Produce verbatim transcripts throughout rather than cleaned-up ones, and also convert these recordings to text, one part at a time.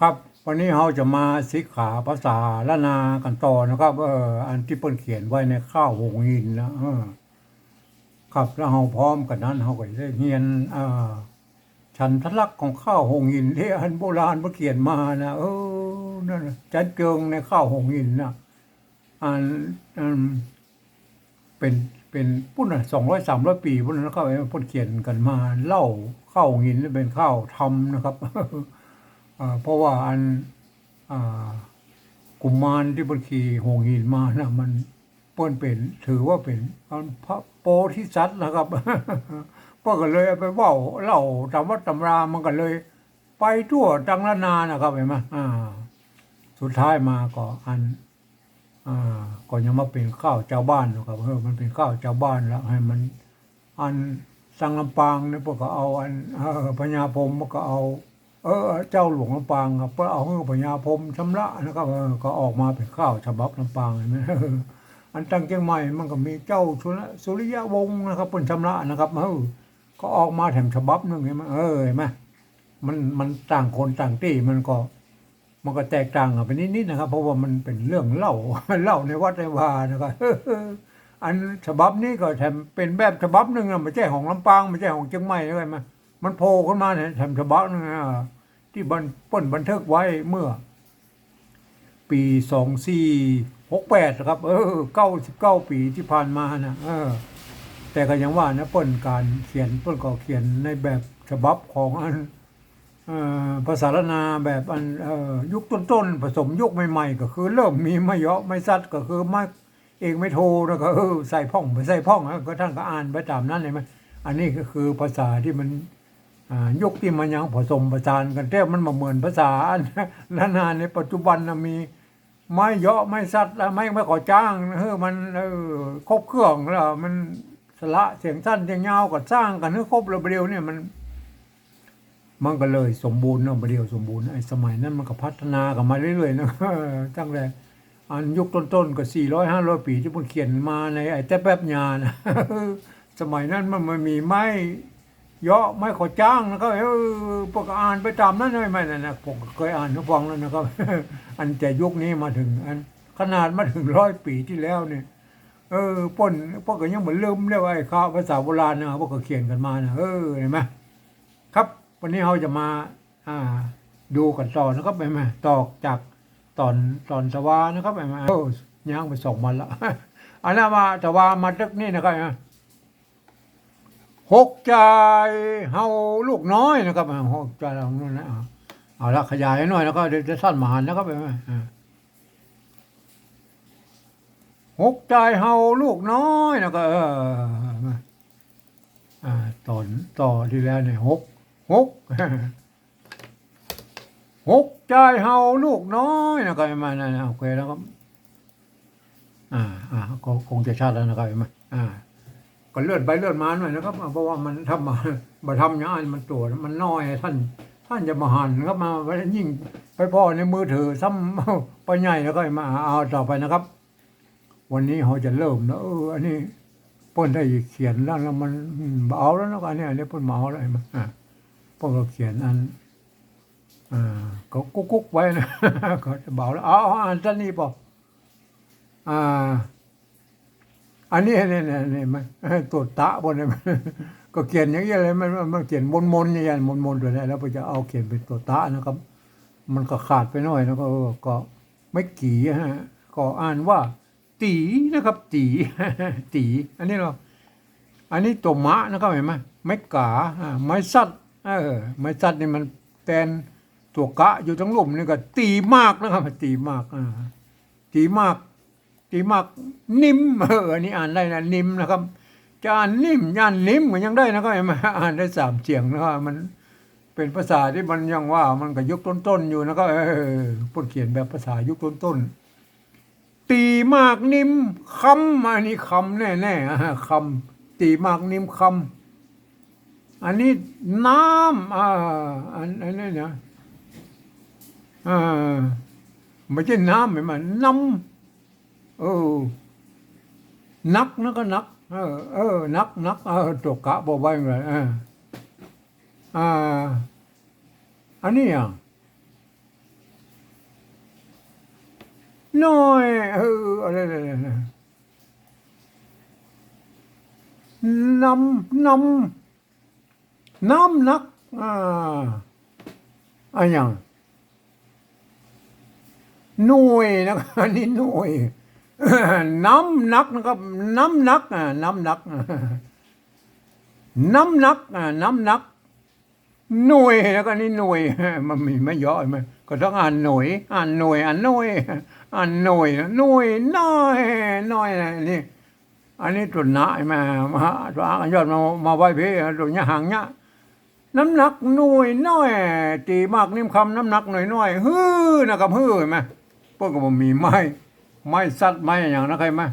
ครับ วันนี้เฮาจะมาสิกขาภาษาล้านนากั๋นต่อนะครับ เออ อันตี้เปิ้นเขียนไว้ในข้าวหงส์หินนะ เออ ครับ แล้วเฮาพร้อมกั๋นนั้น เฮาก็จะได้เฮียน เอ่อ ฉันทลักษณ์ของข้าวหงส์หินตี้อันโบราณเปิ้นเขียนมานะ เออ นั่นน่ะ จั๊นเจิงในข้าวหงส์หินนะ อัน อัน เป๋น เป๋นปู๊นน่ะ สองร้อยสามร้อยปี๋ปู๊นนะครับ เอ่อ เปิ้นเขียนกั๋นมา เล่าข้าวหงส์หินเป๋นข้าวธรรมนะครับ เอ่อ เพราะว่าอัน อ่า กุมารตี้เปิ้นขี่หงส์หินมานะ มัน เปิ้นเป๋น ถือว่าเป๋นอันพระโพธิสัตว์นะครับ เปิ้นก็เลยเอาไปเว้าเล่าต๋ามวัดต๋ามวา มันก็เลยไปทั่วตังล้านนานะครับ หันก่อ อ่า สุดท้ายมาก็อัน อ่า ก็ยังมาเป๋นข้าวจาวบ้านนะครับ เออ มันเป๋นข้าวจาวบ้านแล้ว หื้อมัน อันตังลำปางนี่เปิ้นก็เอาอัน เออ พญาพรหมก็เอา เออ เจ้าหลวงลำปางครับ เปิ้นเอาหื้อพญาพรหมชำระนะครับ เออ ก็ออกมาเป๋นข้าวฉบับลำปาง หันก่อ อันตังเจียงใหม่มันก็มีเจ้าสุร สุริยวงศ์นะครับ เปิ้นชำระนะครับ เออ ก็ออกมาแถมฉบับนึ่ง หันก่อ เออ หันก่อ มัน มันต่างคนต่างตี้ มันก็ มันก็แตกต่างกั๋นไปนิดๆ นะครับ เพราะว่ามันเป๋นเรื่องเล่า เล่าในวัดในวานะครับ อันฉบับนี้ก็แถมเป๋นแบบฉบับนึ่งนะ บ่ใจ้ของลำปาง บ่ใจ้ของเจียงใหม่ หันก่อ มันโผล่ขึ้นมาแถมฉบับนึ่งนะ ตี้บัน เปิ้นบันทึกไว้เมื่อ ปี๋สองสี่หกแปดนะครับ เออ เก้าสิบเก้าปี๋ตี้ผ่านมานะ เออ แต่ก็ยังว่านะ เปิ้นก๋านเขียน เปิ้นก็เขียนในแบบฉบับของอัน เอ่อ ภาษาล้านนาแบบอัน เอ่อ ยุคต้นๆ ผสมยุคใหม่ๆ ก็คือเริ่มมีไม้เยาะไม้สัตว์ ก็คือไม้เอกไม้โทนะ ก็ เออ ใส่พ่องบ่ใส่พ่องนะ ก็ต้านก็อ่านไปต๋ามนั้น หันก่อ อันนี้ก็คือภาษาตี้มัน อ่า ยุคตี้มันยังผสมผสานกั๋น แต่มันบ่เหมือนภาษาอัน ล้านนาในปัจจุบันนะ มีไม้เยาะไม้สัตว์ และไม้ ไม้ก่อสร้าง หื้อมัน เออ ครบเครื่องแล้ว มันสระเสียงสั้นเสียงยาว ก็สร้างกั๋นหื้อครบ แล้วบ่าเดี่ยวนี้มัน มันก็เลยสมบูรณ์เนาะ บ่าเดี่ยวสมบูรณ์ ไอ้สมัยนั้นมันก็พัฒนากั๋นมาเรื่อยๆ นะ ตั้งแต่อันยุคต้นๆ ก็สี่ร้อยห้าร้อยปี๋ตี้เปิ้นเขียนมาในไอ้แต๊แป๊บยานะ สมัยนั้นมัน มันมีไม้เยาะไม้ก่อสร้างนะครับ เออ เปิ้นก็อ่านไปต๋ามนั้นเลย ไม้นั่นนะ ผมก็เกยอ่านหื้อฟังแล้วนะครับ อันแต่ยุคนี้มาเถิงอัน ขนาดมาเถิงร้อยปี๋ตี้แล้วเนี่ย เออ เปิ้น เปิ้นก็ยังบ่ลืมเลยว่าไอ้คำภาษาโบราณนะ เปิ้นก็เขียนกั๋นมานะ เออ หันก่อ ครับ วันนี้เฮาจะมา อ่า ดูกั๋นต่อนะครับ หันก่อ ต่อจากต๋อน ต๋อนตะวานะครับ หันก่อ เออ ย้างไปสองวันละ อันนั้นมาตะวามาตึกนี่นะครับ หันก่อ หกจายเฮาลูกน้อยนะครับ อ่า หกจายเฮาลูกน้อยนะ อ่า เอาละ ขยายหน่อยนะครับ เดี๋ยวจะสั้นบ่หันนะครับ หันก่อ อ่า หกจายเฮาลูกน้อยนะครับ เออ อ่า ต๋อน ต๋อนตี้แล้วเนี่ย หก หก หกจายเฮาลูกน้อยนะครับ หันก่อ นั่นนะ โอเคแล้วครับ อ่า อ่า ก็คงจะชัดแล้วนะครับ หันก่อ อ่า ก็เลื่อนไปเลื่อนมาหน่อยนะครับ เพราะว่ามันทำมา บ่ทำอย่างอั้นมันตั๋วมันน้อย ต้าน ต้านจะบ่หันครับ มา ยิ่งไปผ่อในมือถือซ้ำ ไปใหญ่แล้วก็มา เอาต่อไปนะครับ วันนี้เฮาจะเริ่มนะ เออ อันนี้เปิ้นได้เขียนแล้ว แล้วมัน อืม บ่เอาแล้วนะ อันนี้ อันนี้เปิ้นบ่เอาแล้ว หันก่อ อ่า เปิ้นก็เขียนอัน อ่า ก็กุ๊กๆ ไว้นะ ก็จะบ่เอาแล้ว เอา เอา อ่านต้านนี้ป่อ อ่า อันนี้ นี่ นี่ นี่ มัน ตั๋วตะพวกนี้ ก็เขียนอย่างนี้เลย มัน มัน มันเขียนมนๆ อย่างนี้ มนๆ ตั๋วนี้ แล้วก็จะเอาเขียนเป๋นตั๋วตะนะครับ มันก็ขาดไปหน่อยนะ ก็ เออ ก็ไม้กี่ฮะ ก็อ่านว่า ตี๋นะครับ ตี๋ ตี๋ อันนี้เนาะ อันนี้ตั๋วมะนะครับ หันก่อ ไม้ก๋า อ่า ไม้สัตว์ เออ ไม้สัตว์นี่มันแตนตั๋วกะอยู่ตังลุ่มนี่ก็ตี๋มากนะครับ ตี๋มาก อ่า ตี๋มาก ตี๋มากนิ่ม เออ อันนี้อ่านได้นะ นิ่มนะครับ จะอ่านนิ่ม อ่านนิ่มก็ยังได้นะครับ หันก่อ อ่านได้สามเสียงนะครับ มันเป๋นภาษาตี้มันยังว่ามันก็ยุคต้นๆ อยู่นะครับ เออ เปิ้นเขียนแบบภาษายุคต้นๆ ตี๋มากนิ่มคำ อันนี้คำแน่ๆ อ่า คำ ตี๋มากนิ่มคำ อันนี้น้ำ อ่า อัน อันนี้นะ อ่า บ่ใจ้น้ำ หันก่อ น้ำ เออ หนักนะ ก็หนัก เออ เออ หนัก หนัก เออ ตั๋วกะบ่ไว้เลย เออ อ่า อันนี้อ่ะ น้อย เออ อะไรๆๆๆ น้ำ น้ำ น้ำหนัก อ่า อะหยัง หน่วยนะครับ อันนี้หน่วย น้ำหนักนะครับ น้ำหนัก อ่า น้ำหนัก น้ำหนัก อ่า น้ำหนัก หน่วยนะครับ อันนี้หน่วย มันมีไม่เยาะใช่ไหม ก็ต้องอ่านหน่วย อ่านหน่วย อ่านหน่วย อ่านหน่วยนะ หน่วย น้อย น้อยนะ อันนี้ อันนี้ตั๋วหนะใช่ไหม มา ตั๋วอะกันยอดมา มาไหว้พระ ตั๋วเนี้ยหางเนี้ย น้ำหนักหน่วยน้อย ตี๋หมากนิมคำน้ำหนักหน่วยน้อย หื้อนะครับ หื้อ เห็นไหม เปิ้นก็บ่มีไม้ ไม้สัตว์ไม้อะหยังนะ ใครมา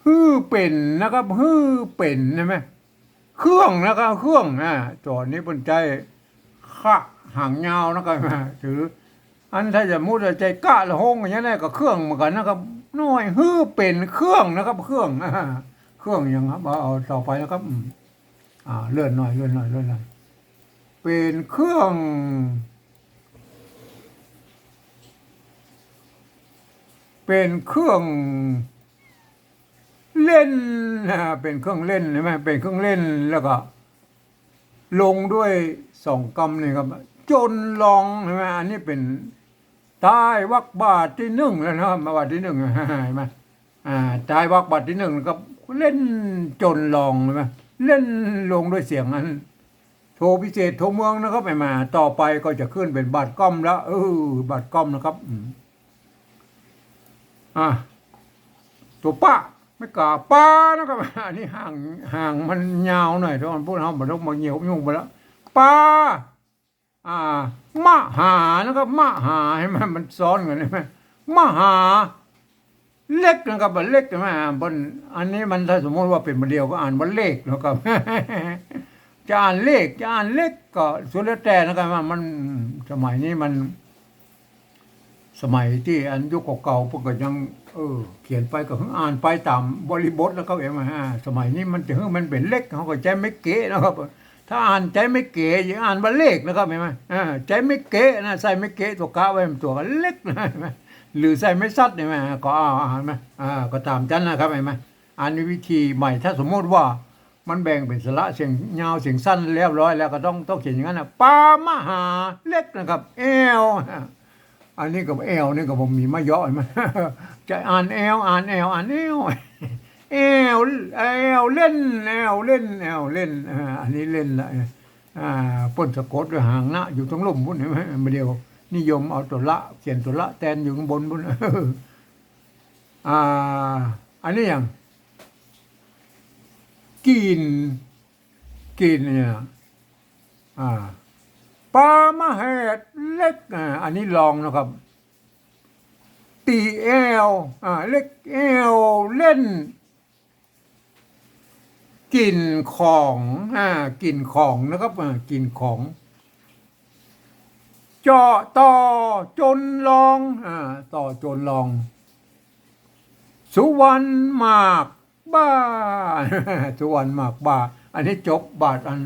หื้อเป๋นนะครับ หื้อเป๋น ใช่ไหม เครื่องนะครับ เครื่อง อ่า ตั๋วนี้เปิ้นใจ๊ คะ หางยาวนะครับ ถือ อันถ้าสมมุติว่าใจ๊กะละฮงอย่างเงี้ยนะ ก็เครื่องเหมือนกั๋นนะครับ น้อย หื้อเป๋นเครื่องนะครับ เครื่อง อ่า เครื่องหยังครับ เอา เอาต่อไปนะครับ อืม อ่า เลื่อนหน่อย เลื่อนหน่อย เลื่อนหน่อย เป๋นเครื่อง เป๋นเครื่องเล่น อ่า เป๋นเครื่องเล่น ใช่ไหม เป๋นเครื่องเล่น แล้วก็ ลงด้วยสองกำนี่ครับ จ๋นลอง ใช่ไหม อันนี้เป๋น ใต้วรรคบาทตี้นึ่งแล้วนะครับ มาบาทตี้นึ่ง เห็นไหม อ่า ใต้วรรคบาทตี้นึ่งนะครับ เล่นจ๋นลอง ใช่ไหม เล่นลงด้วยเสียงอัน โทพิเศษ โทเมืองนะครับ เห็นไหม ต่อไปก็จะขึ้นเป๋นบาทก้อมละ เออ บาทก้อมนะครับ อืม อ่ะ ตั๋วปะ ไม่กล้าปะนะครับ อันนี้หาง หางมันยาวหน่อย ถ้ามันพูดเฮาบ่ต้องมาเหยียบยุ่งไปละ ปะ อ่า มหานะครับ มหา เห็นไหม มันซ้อนกั๋น เห็นไหม มหา เล็กนะครับ เล็ก เห็นไหม อ่า บน อันนี้มันถ้าสมมุติว่าเป๋นบาทเดียวก็อ่านว่าเลขนะครับ จะอ่านเลข จะอ่านเล็กก็สุดแล้วแต่นะครับ มัน มัน สมัยนี้มัน สมัยตี้อันยุคเก่าๆ เปิ้นก็ยัง เออ เขียนไปก็อ่านไปต๋ามบริบทนะครับ เห็นไหม อ่า สมัยนี้มันจะหื้อมันเป๋นเลข เฮาก็ใจ๊ไม้เกะนะครับ ถ้าอ่านใจ๊ไม้เกะ อย่าอ่านว่าเลขนะครับ เห็นไหม อ่า ใจ๊ไม้เกะนะ ใส่ไม้เกะตั๋วกะไว้ ตั๋วกะเล็กนะ เห็นไหม หรือใส่ไม้สัตว์ เห็นไหม ก็ อ่า เห็นไหม อ่า ก็ต๋ามจั้นนะครับ เห็นไหม อันนี้วิธีใหม่ ถ้าสมมุติว่ามันแบ่งเป๋นสระเสียงยาวเสียงสั้นเรียบร้อยแล้ว ก็ต้อง ต้องเขียนอย่างนั้นนะ ปะมหาเล็กนะครับ แอว อันนี้ก็แอวนี่ก็บ่มีไม้เยาะ เห็นไหม จะอ่านแอว อ่านแอว อ่านแอว แอว แอวเล่น แอวเล่น แอวเล่น อ่า อันนี้เล่นละ อ่า เปิ้นสะกดด้วยหางนะ อยู่ตรงลุ่มพุ้น เห็นไหม บ่าเดี่ยวนิยมเอาตั๋วละ เขียนตั๋วละแตนอยู่ข้างบนพุ้น อ่า อันนี้อย่าง กิ่น กิ่นเนี่ย อ่า ปะมหาเล็ก อ่า อันนี้ลองนะครับ ตี๋แอว อ่า เล็กแอวเล่น กิ่นของ อ่า กิ่นของนะครับ อ่า กิ่นของ เจาะต่อจ๋นลอง อ่า ต่อจ๋นลอง สุวรรณหมากบ่า สุวรรณหมากบ่า อันนี้จบบาทอัน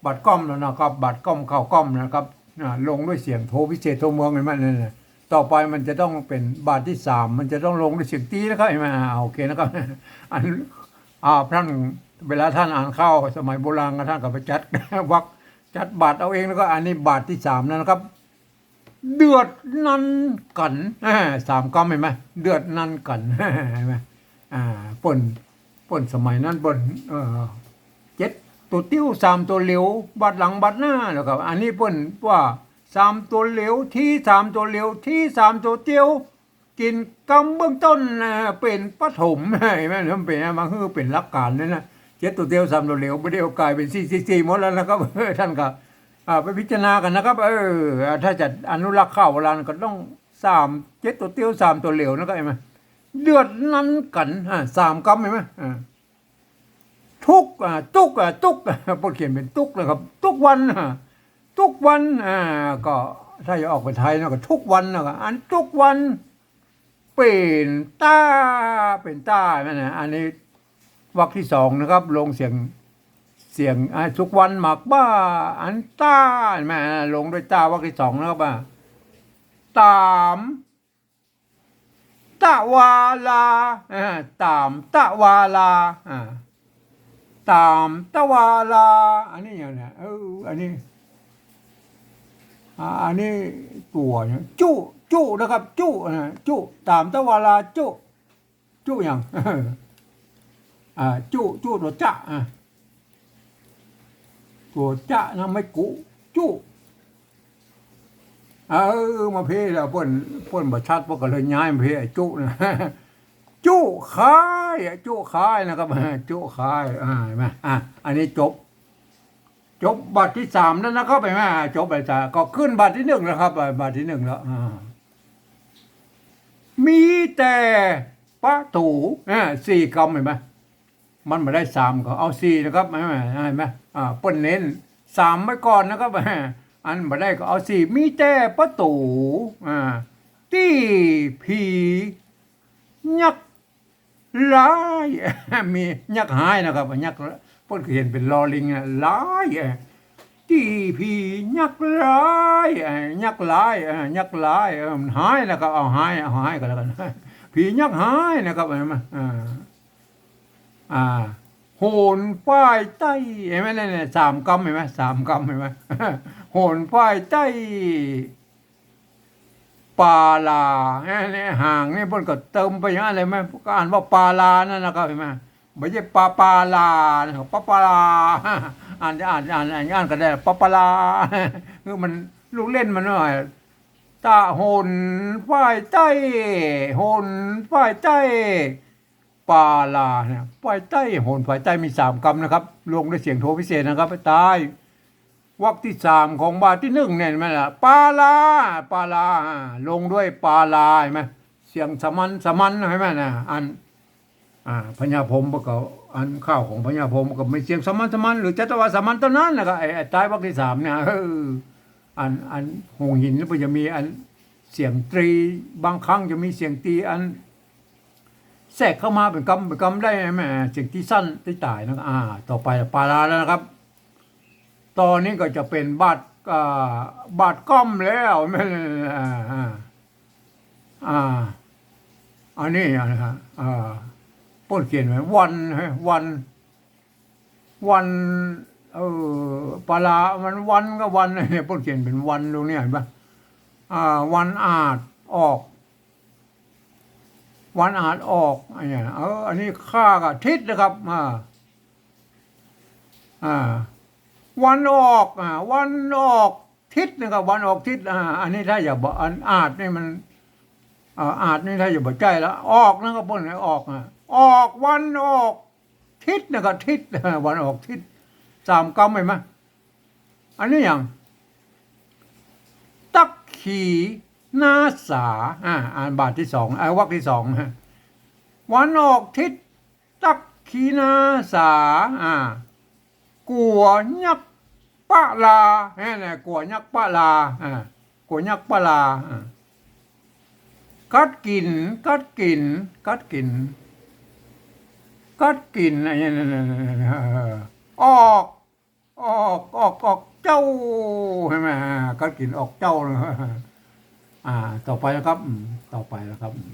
บาทก้อมแล้วนะครับ บาทก้อมเข้าก้อมนะครับ อ่า ลงด้วยเสียงโทพิเศษโทเมือง เห็นไหม นั่นน่ะ ต่อไปมันจะต้องเป๋นบาทตี้สาม มันจะต้องลงด้วยเสียงตี๋นะครับ เห็นไหม อ่า โอเคนะครับ อัน อ่า ท่าน เวลาท่านอ่านเข้าสมัยโบราณ ท่านก็ไปจัดวรรค จัดบาทเอาเอง แล้วก็อันนี้บาทตี้สามแล้วนะครับ เดือดนันกั๋น อ่า สามกำ เห็นไหม เดือดนันกั๋น เห็นไหม อ่า เปิ้น เปิ้นสมัยนั้นเปิ้น เอ่อ เจ็ดตั๋วเตี้ยว สามตั๋วเหลียว บาทหลังบาทหน้า แล้วก็อันนี้เปิ้นว่า สามตั๋วเหลียว ทีสามตั๋วเหลียว ทีสามตั๋วเตี้ยว กิ่นกำเบื้องต้น อ่า เป๋นปฐม เห็นไหม มันเป๋น มาหื้อเป๋นหลักการเลยนะ เจ็ดตั๋วเตี้ยว สามตั๋วเหลียว บ่าเดี่ยวก๋ายเป๋นสี่สี่สี่หมดแล้วนะครับ ท่านก็ อ่า ไปพิจารณากั๋นนะครับ เออ ถ้าจะอนุรักษ์ข้าวโบราณก็ต้องสาม เจ็ดตั๋วเตี้ยว สามตั๋วเหลียวนะครับ เห็นไหม เดือดนันกั๋น อ่า สามกำ เห็นไหม อ่า ตุ๊ก อ่า ตุ๊ก อ่า ตุ๊ก อ่า เปิ้นเขียนเป๋นตุ๊กนะครับ ตุ๊กวัน อ่า ตุ๊กวัน อ่า ก็ถ้าจะออกเป๋นไทยนะ ก็ทุกวันนะ ก็อันตุ๊กวัน เป๋นต้า เป๋นต้า นั่นน่ะ อันนี้วรรคตี้สองนะครับ ลงเสียง เสียง อ่า สุวรรณหมากบ่า อันต้า เห็นไหม ลงด้วยต้า วรรคตี้สองนะครับ อ่า ต๋าม ตะวาลา อ่า ต๋ามตะวาลา อ่า ต๋ามตะวาลา อันนี้อย่างเนี้ย เออ อันนี้ อ่า อันนี้ตั๋วเนี่ย จุ จุนะครับ จุนะ จุ ต๋ามตะวาลา จุ จุอย่าง อ่า จุ จุตั๋วจะ อ่า ตั๋วจะนะ ไม้กุ จุ เออ มาเพ่แล้ว เปิ้น เปิ้นบ่ชัด เปิ้นก็เลยย้ายมาเพ่ไอ้จุนะ จุขายอะ จุขายนะครับ จุขาย อ่า เห็นไหม อ่า อันนี้จบ จบบาทตี้สามแล้วนะครับ เห็นไหม จบบาทตี้สาม ก็ขึ้นบาทตี้นึ่งแล้วครับ บาทตี้นึ่งแล้ว อ่า มีแต่ปะตู๋ อ่า สี่กำ เห็นไหม มันบ่ได้สามก็เอาสี่นะครับ เห็นไหม เห็นไหม อ่า เปิ้นเน้นสามไว้ก่อนนะครับ อันบ่ได้ก็เอาสี่ มีแต่ปะตู๋ อ่า ตี้ผียักษ์ฮ้าย มียักษ์ฮ้ายนะครับ ยักษ์ เปิ้นเขียนเป๋นลอลิงนะ ฮ้าย ตี้ผียักษ์ฮ้าย เอ่อ ยักษ์ฮ้าย เอ่อ ยักษ์ฮ้าย เออ มันฮ้ายนะครับ เอาฮ้าย เอาฮ้ายก็แล้วกั๋น ผียักษ์ฮ้ายนะครับ เห็นไหม อ่า อ่า โหนฝ่ายใต้ เห็นไหมเนี่ย เนี่ย สามกำ เห็นไหม สามกำ เห็นไหม โหนฝ่ายใต้ ปาลา เนี่ย เนี่ย หางนี่เปิ้นก็เติมไปอย่างนั้นเลยไหม ก็อ่านว่าปาลานั่นนะครับ เห็นไหม บ่ใจ้ปาปาลานะ ปาปาลา อ่าน อ่าน อ่าน อ่าน อ่านก็ได้ ปาปาลา คือมันลูกเล่นมันหน่อย ตะโหนฝ่ายใต้ โหนฝ่ายใต้ ปาลาเนี่ย ฝ่ายใต้ โหนฝ่ายใต้มีสามกำนะครับ ลงด้วยเสียงโทพิเศษนะครับ ใต้ วรรคตี้สามของบาทตี้นึ่งเนี่ย เห็นไหมล่ะ ปาลา ปาลา อ่า ลงด้วยปาลา เห็นไหม เสียงสามัญ สามัญ เห็นไหมนะ อัน อ่า พญาพรหมก็ อันข้าวของพญาพรหมก็มีเสียงสามัญ สามัญ หรือจัตวาสามัญเต้านั้นนะครับ ไอ้ ไอ้ใต้วรรคตี้สามเนี่ย เออ อัน อันหงส์หินนี่มันจะมีอันเสียงตรี บางครั้งจะมีเสียงตรีอันแทรกเข้ามาเป๋นกำ เป๋นกำได้ไหม เสียงตรีสั้น ตรีต่ายนะครับ อ่า ต่อไปปาลาแล้วนะครับ ต๋อนนี้ก็จะเป๋นบาท อ่า บาทก้อมแล้ว แม่น อ่า อ่า อ่า อันนี้นะฮะ อ่า เปิ้นเขียนไว้วัน ฮะ วัน วัน เออ ปาลา มันวันก็วัน เนี่ย เปิ้นเขียนเป๋นวันตรงเนี้ย เห็นปะ อ่า วันอาจออก วันอาจออก อันเนี้ย เออ อันนี้ข้าก็ทิศนะครับ อ่า อ่า วันออก อ่า วันออกทิศนะครับ วันออกทิศ อ่า อันนี้ถ้าจะบ่ อันอาจนี่มัน อ่า อาจนี่ถ้าจะบ่ใจ้แล้ว ออกนะครับ เปิ้นให้ออก อ่า ออกวันออกทิศนะครับ ทิศ วันออกทิศ สามกำ เห็นไหม อันนี้อย่าง ตักขีนาสา อ่า อ่านบาทตี้สอง อ่า วรรคตี้สอง ฮะ วันออกทิศ ตักขีนาสา อ่า กั๋วยักษ์ปาลา เนี่ย เนี่ย กั๋วยักษ์ปาลา อ่า กั๋วยักษ์ปาลา อ่า กัดกิ๋น กัดกิ๋น กัดกิ๋น กัดกิ๋น อันนี้ เนี่ย เนี่ย เนี่ย เนี่ย เออ ออก ออก ออก ออกเจ้า เห็นไหม อ่า กัดกิ๋นออกเจ้านะ อ่า ต่อไปนะครับ อืม ต่อไปนะครับ อืม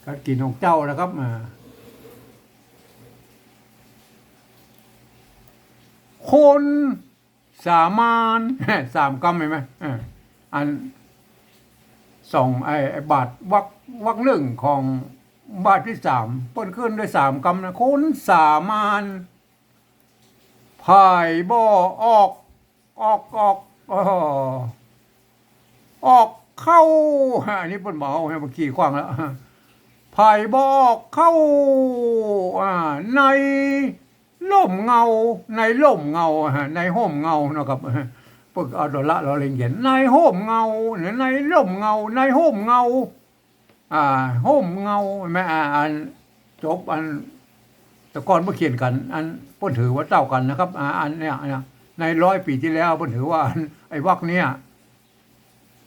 กัดกิ๋นออกเจ้านะครับ อ่า คนสามัญ สามกำ เห็นไหม อ่า อันสอง ไอ้ ไอ้บาทวรรค วรรคนึ่งของบาทตี้สาม เปิ้นขึ้นด้วยสามกำนะ คนสามัญ ผายบ่ออก ออก ออก อ้อ ออกเข้า อันนี้เปิ้นบ่เอา ให้มันขี้ขว้างแล้ว ผายบ่ออกเข้า อ่า ในร่มเงา ในร่มเงา ฮะ ในฮ่มเงานะครับ เปิ้นเอาดอละลอลิงเขียน ในฮ่มเงา ในร่มเงา ในฮ่มเงา อ่า ฮ่มเงา แม่น อ่า อันจบ อันแต่ก่อนเปิ้นเขียนกั๋น อันเปิ้นถือว่าเต้ากั๋นนะครับ อ่า อันเนี้ย อันเนี้ย ในร้อยปี๋ตี้แล้วเปิ้นถือว่า อัน ไอ้วรรคเนี้ย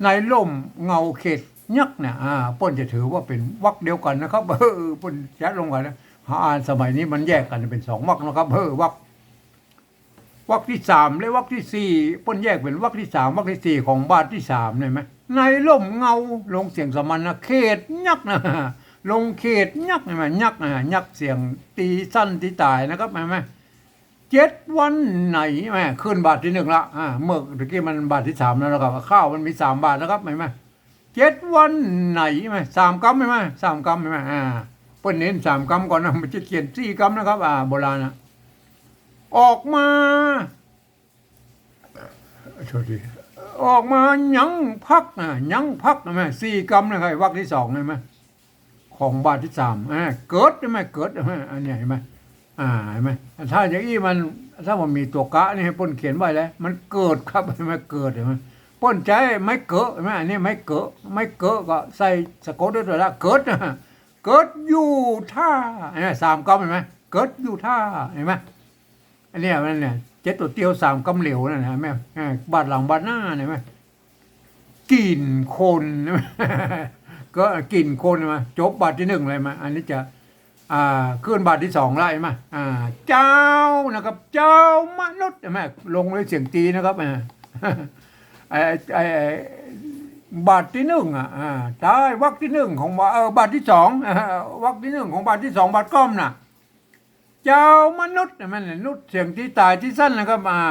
ในร่มเงาเขตยักษ์เนี่ย อ่า เปิ้นจะถือว่าเป๋นวรรคเดียวกั๋นนะครับ เออ เปิ้นแยกลงกั๋นนะ อ่า สมัยนี้มันแยกกั๋นเป๋นสองวรรคนะครับ เออ วรรค วรรคตี้สามและวรรคตี้สี่ เปิ้นแยกเป๋นวรรคตี้สาม วรรคตี้สี่ของบาทตี้สาม เห็นไหม ในร่มเงา ลงเสียงสามัญนะ เขตยักษ์นะ ลงเขตยักษ์ เห็นไหม ยักษ์นะ ยักษ์เสียงตี้สั้นตี้ต๋ายนะครับ เห็นไหม เจ็ดวันไหน แม่ ขึ้นบาทตี้หนึ่งละ อ่า เมื่อตะกี้มันบาทตี้สามแล้วนะครับ ข้าวมันมีสามบาทนะครับ เห็นไหม เจ็ดวันไหน เห็นไหม สามกำ เห็นไหม สามกำ เห็นไหม อ่า เปิ้นเน้นสามกำก่อนนะ มันจะเขียนสี่กำนะครับ อ่า โบราณนะ ออกมา โทษที ออกมายังพักนะ ยังพัก เห็นไหม สี่กำนะครับ วรรคตี้สอง เห็นไหม ของบาทตี้สาม อ่า เกิด เห็นไหม เกิด เห็นไหม อันเนี้ย เห็นไหม อ่า เห็นไหม ถ้าอย่างอี้มัน ถ้ามันมีตั๋วกะนี่ ให้เปิ้นเขียนไว้แล้ว มันเกิดครับ เห็นไหม เกิด เห็นไหม เปิ้นใจ๊ไม้เกอะ เห็นไหม อันนี้ไม้เกอะ ไม้เกอะก็ใส่สะกดด้วยตั๋วละ เกิดนะ เกิดอยู่ท่า เห็นไหม สามกำ เห็นไหม เกิดอยู่ท่า เห็นไหม อันเนี้ยมันเนี่ย เจ็ดตั๋วเตี้ยว สามกำเหลวนั่นนะ เห็นไหม เออ บาทหลังบาทหน้า เห็นไหม กิ๋นคน ก็กิ๋นคนมา จบบาทตี้หนึ่งเลยมา อันนี้จะ อ่า ขึ้นบาทตี้สองละ เห็นไหม อ่า เจ้านะครับ เจ้ามนุษย์ เห็นไหม ลงด้วยเสียงตี้นะครับ อ่า ไอ้ ไอ้ ไอ้ บาทตี้หนึ่งอ่ะ อ่า ใต้วรรคตี้หนึ่งของบาท เออ บาทตี้สอง อ่า วรรคตี้หนึ่งของบาทตี้สอง บาทก้อมน่ะ เจ้ามนุษย์ เห็นไหม นุษย์เสียงตี้ต๋ายตี้สั้นนะครับ อ่า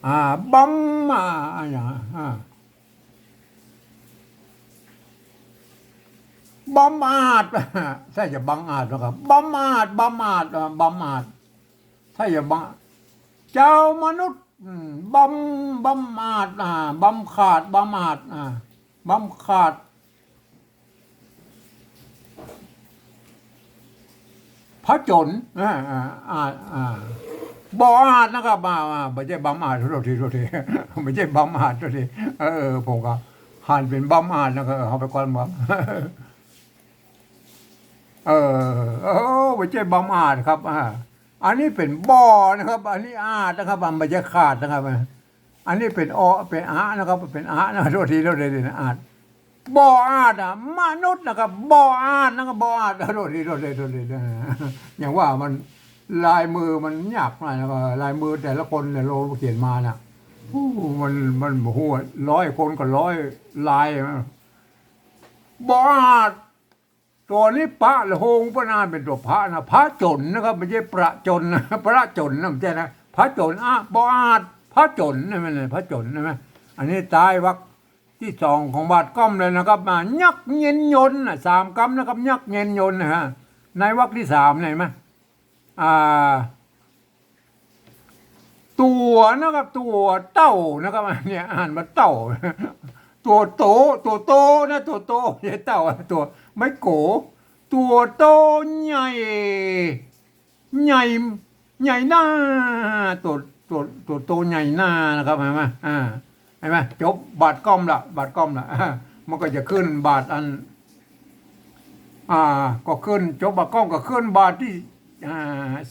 อ่า บัม อ่า อ่า อย่าง อ่า บัมอาจ ใช่จะบังอาจนะครับ บัมอาจ บัมอาจ อ่า บัมอาจ ใช่จะบัง เจ้ามนุษย์ อืม บัม บัมอาจ อ่า บัมขาด บัมอาจ อ่า บัมขาด ผจญ อ่า อ่า อ่า อ่า บ่อาจนะครับ อ่า อ่า บ่ใจ้บัมอาจ โทษที โทษที บ่ใจ้บัมอาจ โทษที เออ ผมก็หันเป๋นบัมอาจนะครับ เออ เอาไปก่อนบัม เออ เออ บ่ใจ้บัมอาจครับ อ่า อันนี้เป๋นบ่นะครับ อันนี้อาจนะครับ อ่า บ่ใจ้ขาดนะครับ อันนี้เป๋นออ เป๋นอะนะครับ เป๋นอะนะ โทษที โทษทีนะ อาจ บ่อาจอะ มนุษย์นะครับ บ่อาจนะครับ บ่อาจ โทษที โทษที โทษที อย่างว่ามัน ลายมือมันยากหน่อยนะ ลายมือแต่ละคนเนี่ย เราเขียนมาน่ะ โอ้ มัน มัน โอ้โห ร้อยคนก็ร้อยลายนะ บ่อาจ ตั๋วนี้ปะละโฮง เปิ้นอ่านเป๋นตั๋วผะนะ ผจญนะครับ บ่ใจ้ประจนนะ ประจนนะ บ่ใจ้นะ ผจญ อะ บ่อาจ ผจญนะ มันผจญนะ อันนี้ใต้วรรคตี้สองของบาทก้อมเลยนะครับ มา ยักษ์เย็นยนต์น่ะ สามกำนะครับ ยักษ์เย็นยนต์นะฮะ ในวรรคตี้สามเนี่ย เห็นไหม อ่า ตั๋วนะครับ ตั๋วเต้านะครับ อันเนี้ยอ่านว่าเต้า ตั๋วโต ตั๋วโตนะ ตั๋วโต บ่ใจ้เต้า ตั๋วไม้โก ตั๋วโตใหญ่ ใหญ่ ใหญ่หน้า ตั๋ว ตั๋ว ตั๋วโตใหญ่หน้านะครับ เห็นไหม อ่า เห็นไหม จบบาทก้อมละ บาทก้อมละ อ่า มันก็จะขึ้นบาทอัน อ่า ก็ขึ้น จบบาทก้อมก็ขึ้นบาทตี้ อ่า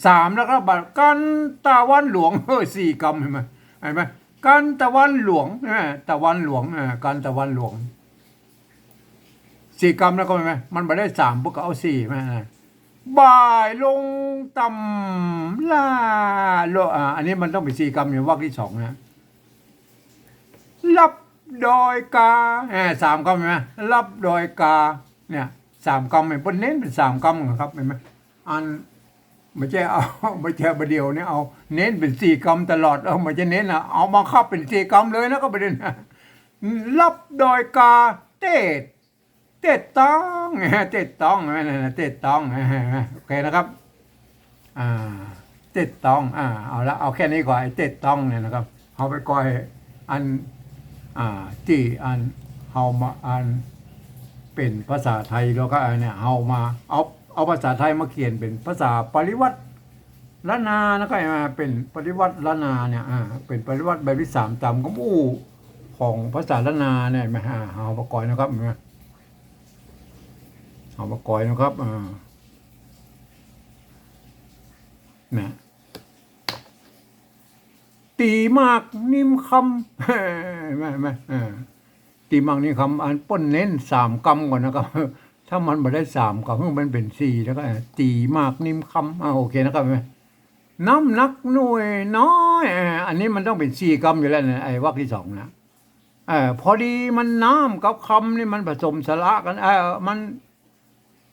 สามแล้วครับ บาท กันตะวันหลวง เฮ้ย สี่กำ เห็นไหม เห็นไหม กันตะวันหลวง เห็นไหม ตะวันหลวง อ่า กันตะวันหลวง สี่กำแล้วก็ เห็นไหม มันบ่ได้สาม พวกก็เอาสี่มา อ่า บ่ายลงต่ำล่า โล อ่า อันนี้มันต้องเป๋นสี่กำ อยู่วรรคตี้สองนะ ลับดอยกา อ่า สามกำ เห็นไหม ลับดอยกา เนี่ย สามกำ เปิ้นเน้นเป๋นสามกำนะครับ เห็นไหม อัน บ่ใจ้เอา บ่ใจ้บ่าเดี่ยวนี้เอา เน้นเป๋นสี่กำตลอด เอา บ่ใจ้เน้นนะ เอาบังคับเป๋นสี่กำเลยนะ ก็ประเด็น ลับดอยกา เต๊ด เต๊ดตอง เต๊ดตอง นั่นน่ะ เต๊ดตอง โอเคนะครับ อ่า เต๊ดตอง อ่า เอาละ เอาแค่นี้ก่อน ไอ้เต๊ดตองเนี่ยนะครับ เอาไปก่อยอัน อ่า ตี้อัน เอามาอัน เป๋นภาษาไทยแล้วก็อันเนี่ย เอามา เอา เอาภาษาไทยมาเขียนเป๋นภาษาปริวรรต ล้านนานะครับ อ่า เป๋นปริวรรตล้านนาเนี่ย อ่า เป๋นปริวรรตแบบตี้สามต๋ามกำอู้ของภาษาล้านนาเนี่ย มาหา เอามาก่อยนะครับ มา เอามาก่อยนะครับ อ่า นะ ตี๋หมากนิมคำ แม่น แม่น เออ ตี๋หมากนิมคำ อันเปิ้นเน้นสามกำก่อนนะครับ ถ้ามันบ่ได้สามกำ มันเป๋นสี่แล้วก็ ตี๋หมากนิมคำ อ่า โอเคนะครับ เห็นไหม น้ำหนักหน่วยน้อย เอ่อ อันนี้มันต้องเป๋นสี่กำอยู่แล้วนะ ไอ้วรรคตี้สองนะ เอ่อ พอดีมันน้ำกับคำนี่มันผสมสระกั๋น เอ่อ มัน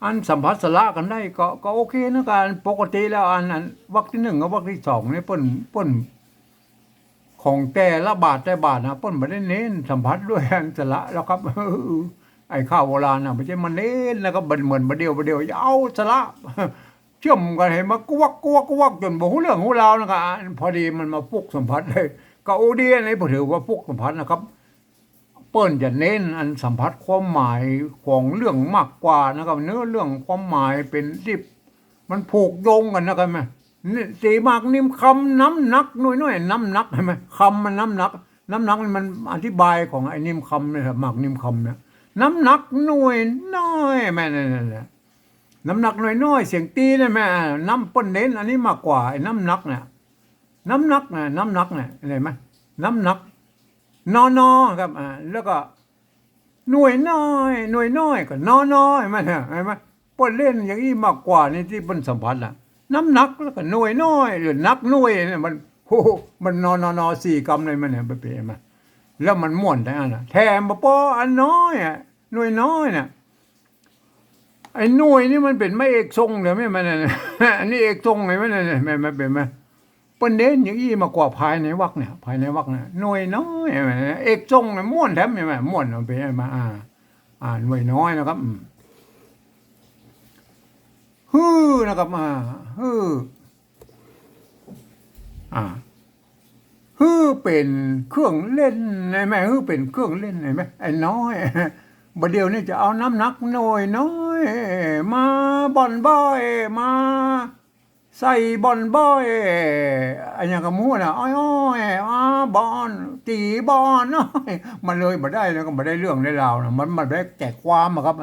อันสัมผัสสระกั๋นได้ก็ ก็โอเคนะ ก๋านปกติแล้ว อัน อันวรรคตี้นึ่งกับวรรคตี้สองนี่เปิ้น เปิ้น ของแต่ละบาทแต่บาทนะ เปิ้นบ่ได้เน้นสัมผัสด้วยอันสระแล้วครับ ไอ้ข้าวโบราณนะ บ่ใจ้มาเน้นนะครับ บ่เหมือนบ่าเดี่ยว บ่าเดี่ยวจะเอาสระ เชื่อมกั๋นหื้อมันกวักกวักกวักจ๋นบ่ฮู้เรื่องฮู้ราวนะครับ อันพอดีมันมาฟุกสัมผัสเลย ก็โอดี อันนี้ผมถือว่าฟุกสัมผัสนะครับ เปิ้นจะเน้นอันสัมผัสความหมายของเรื่องมากกว่านะครับ เนื้อเรื่องความหมายเป๋นตี้มันผูกโยงกั๋นนะครับ แม่น นี่ ตี้หมากนิมคำน้ำหนักหน่วยน้อย น้ำหนัก หันก่อ คำมันน้ำหนัก น้ำหนักนี่มันอธิบายของไอ้นิมคำเนี่ยครับ หมากนิมคำเนี่ย น้ำหนักหน่วยน้อย แม่น นั่นแหละ น้ำหนักหน่วยน้อย เสียงตี้นั่นแม่น อ่า น้ำเปิ้นเน้นอันนี้มากกว่าไอ้น้ำหนักเนี่ย น้ำหนักนะ น้ำหนักเนี่ย หันก่อ น้ำหนัก นอนอครับ อ่า แล้วก็ หน่วยน้อย หน่วยน้อยก็นอนอ หันก่อ หันก่อ เปิ้นเล่นอย่างอี้มากกว่านี่ตี้เปิ้นสัมผัสน่ะ น้ำหนักแล้วก็หน่วยน้อย หรือหนักหน่วยเนี่ย มัน โอ้โห มันนอนอ นอ สี่กำเลยมันเนี่ย ไปเป๋นมา แล้วมันม่วนแต่อันน่ะ แถมบ่ปออันน้อยอะ หน่วยน้อยน่ะ ไอ้หน่วยนี่มันเป๋นไม้เอกทรงเดี๋ยวนี้มันน่ะ อันนี้เอกทรงเลยมันน่ะ แม่น มันเป๋นมา เปิ้นเน้นอย่างอี้มากกว่าภายในวรรคเนี่ย ภายในวรรคเนี่ย หน่วยน้อย เอกทรงเนี่ยม่วนแถมเนี่ย ม่วนเอาไปมา อ่า อ่า หน่วยน้อยนะครับ อืม ฮือนะครับ อ่า ฮือ อ่า ฮือเป๋นเครื่องเล่น หันก่อ ฮือเป๋นเครื่องเล่น หันก่อ ไอ้น้อย บ่าเดี่ยวนี้จะเอาน้ำหนักหน่วยน้อย มาบ่อนบ่อย มาใส่บ่อนบ่อย อันหยังก็บ่ฮู้น่ะ อ้อยๆ อ้า บ่อน ตี๋บ่อน อ้อย มันเลยบ่ได้แล้ว ก็บ่ได้เรื่องได้ราวน่ะ มัน มันได้แต่ความอะครับ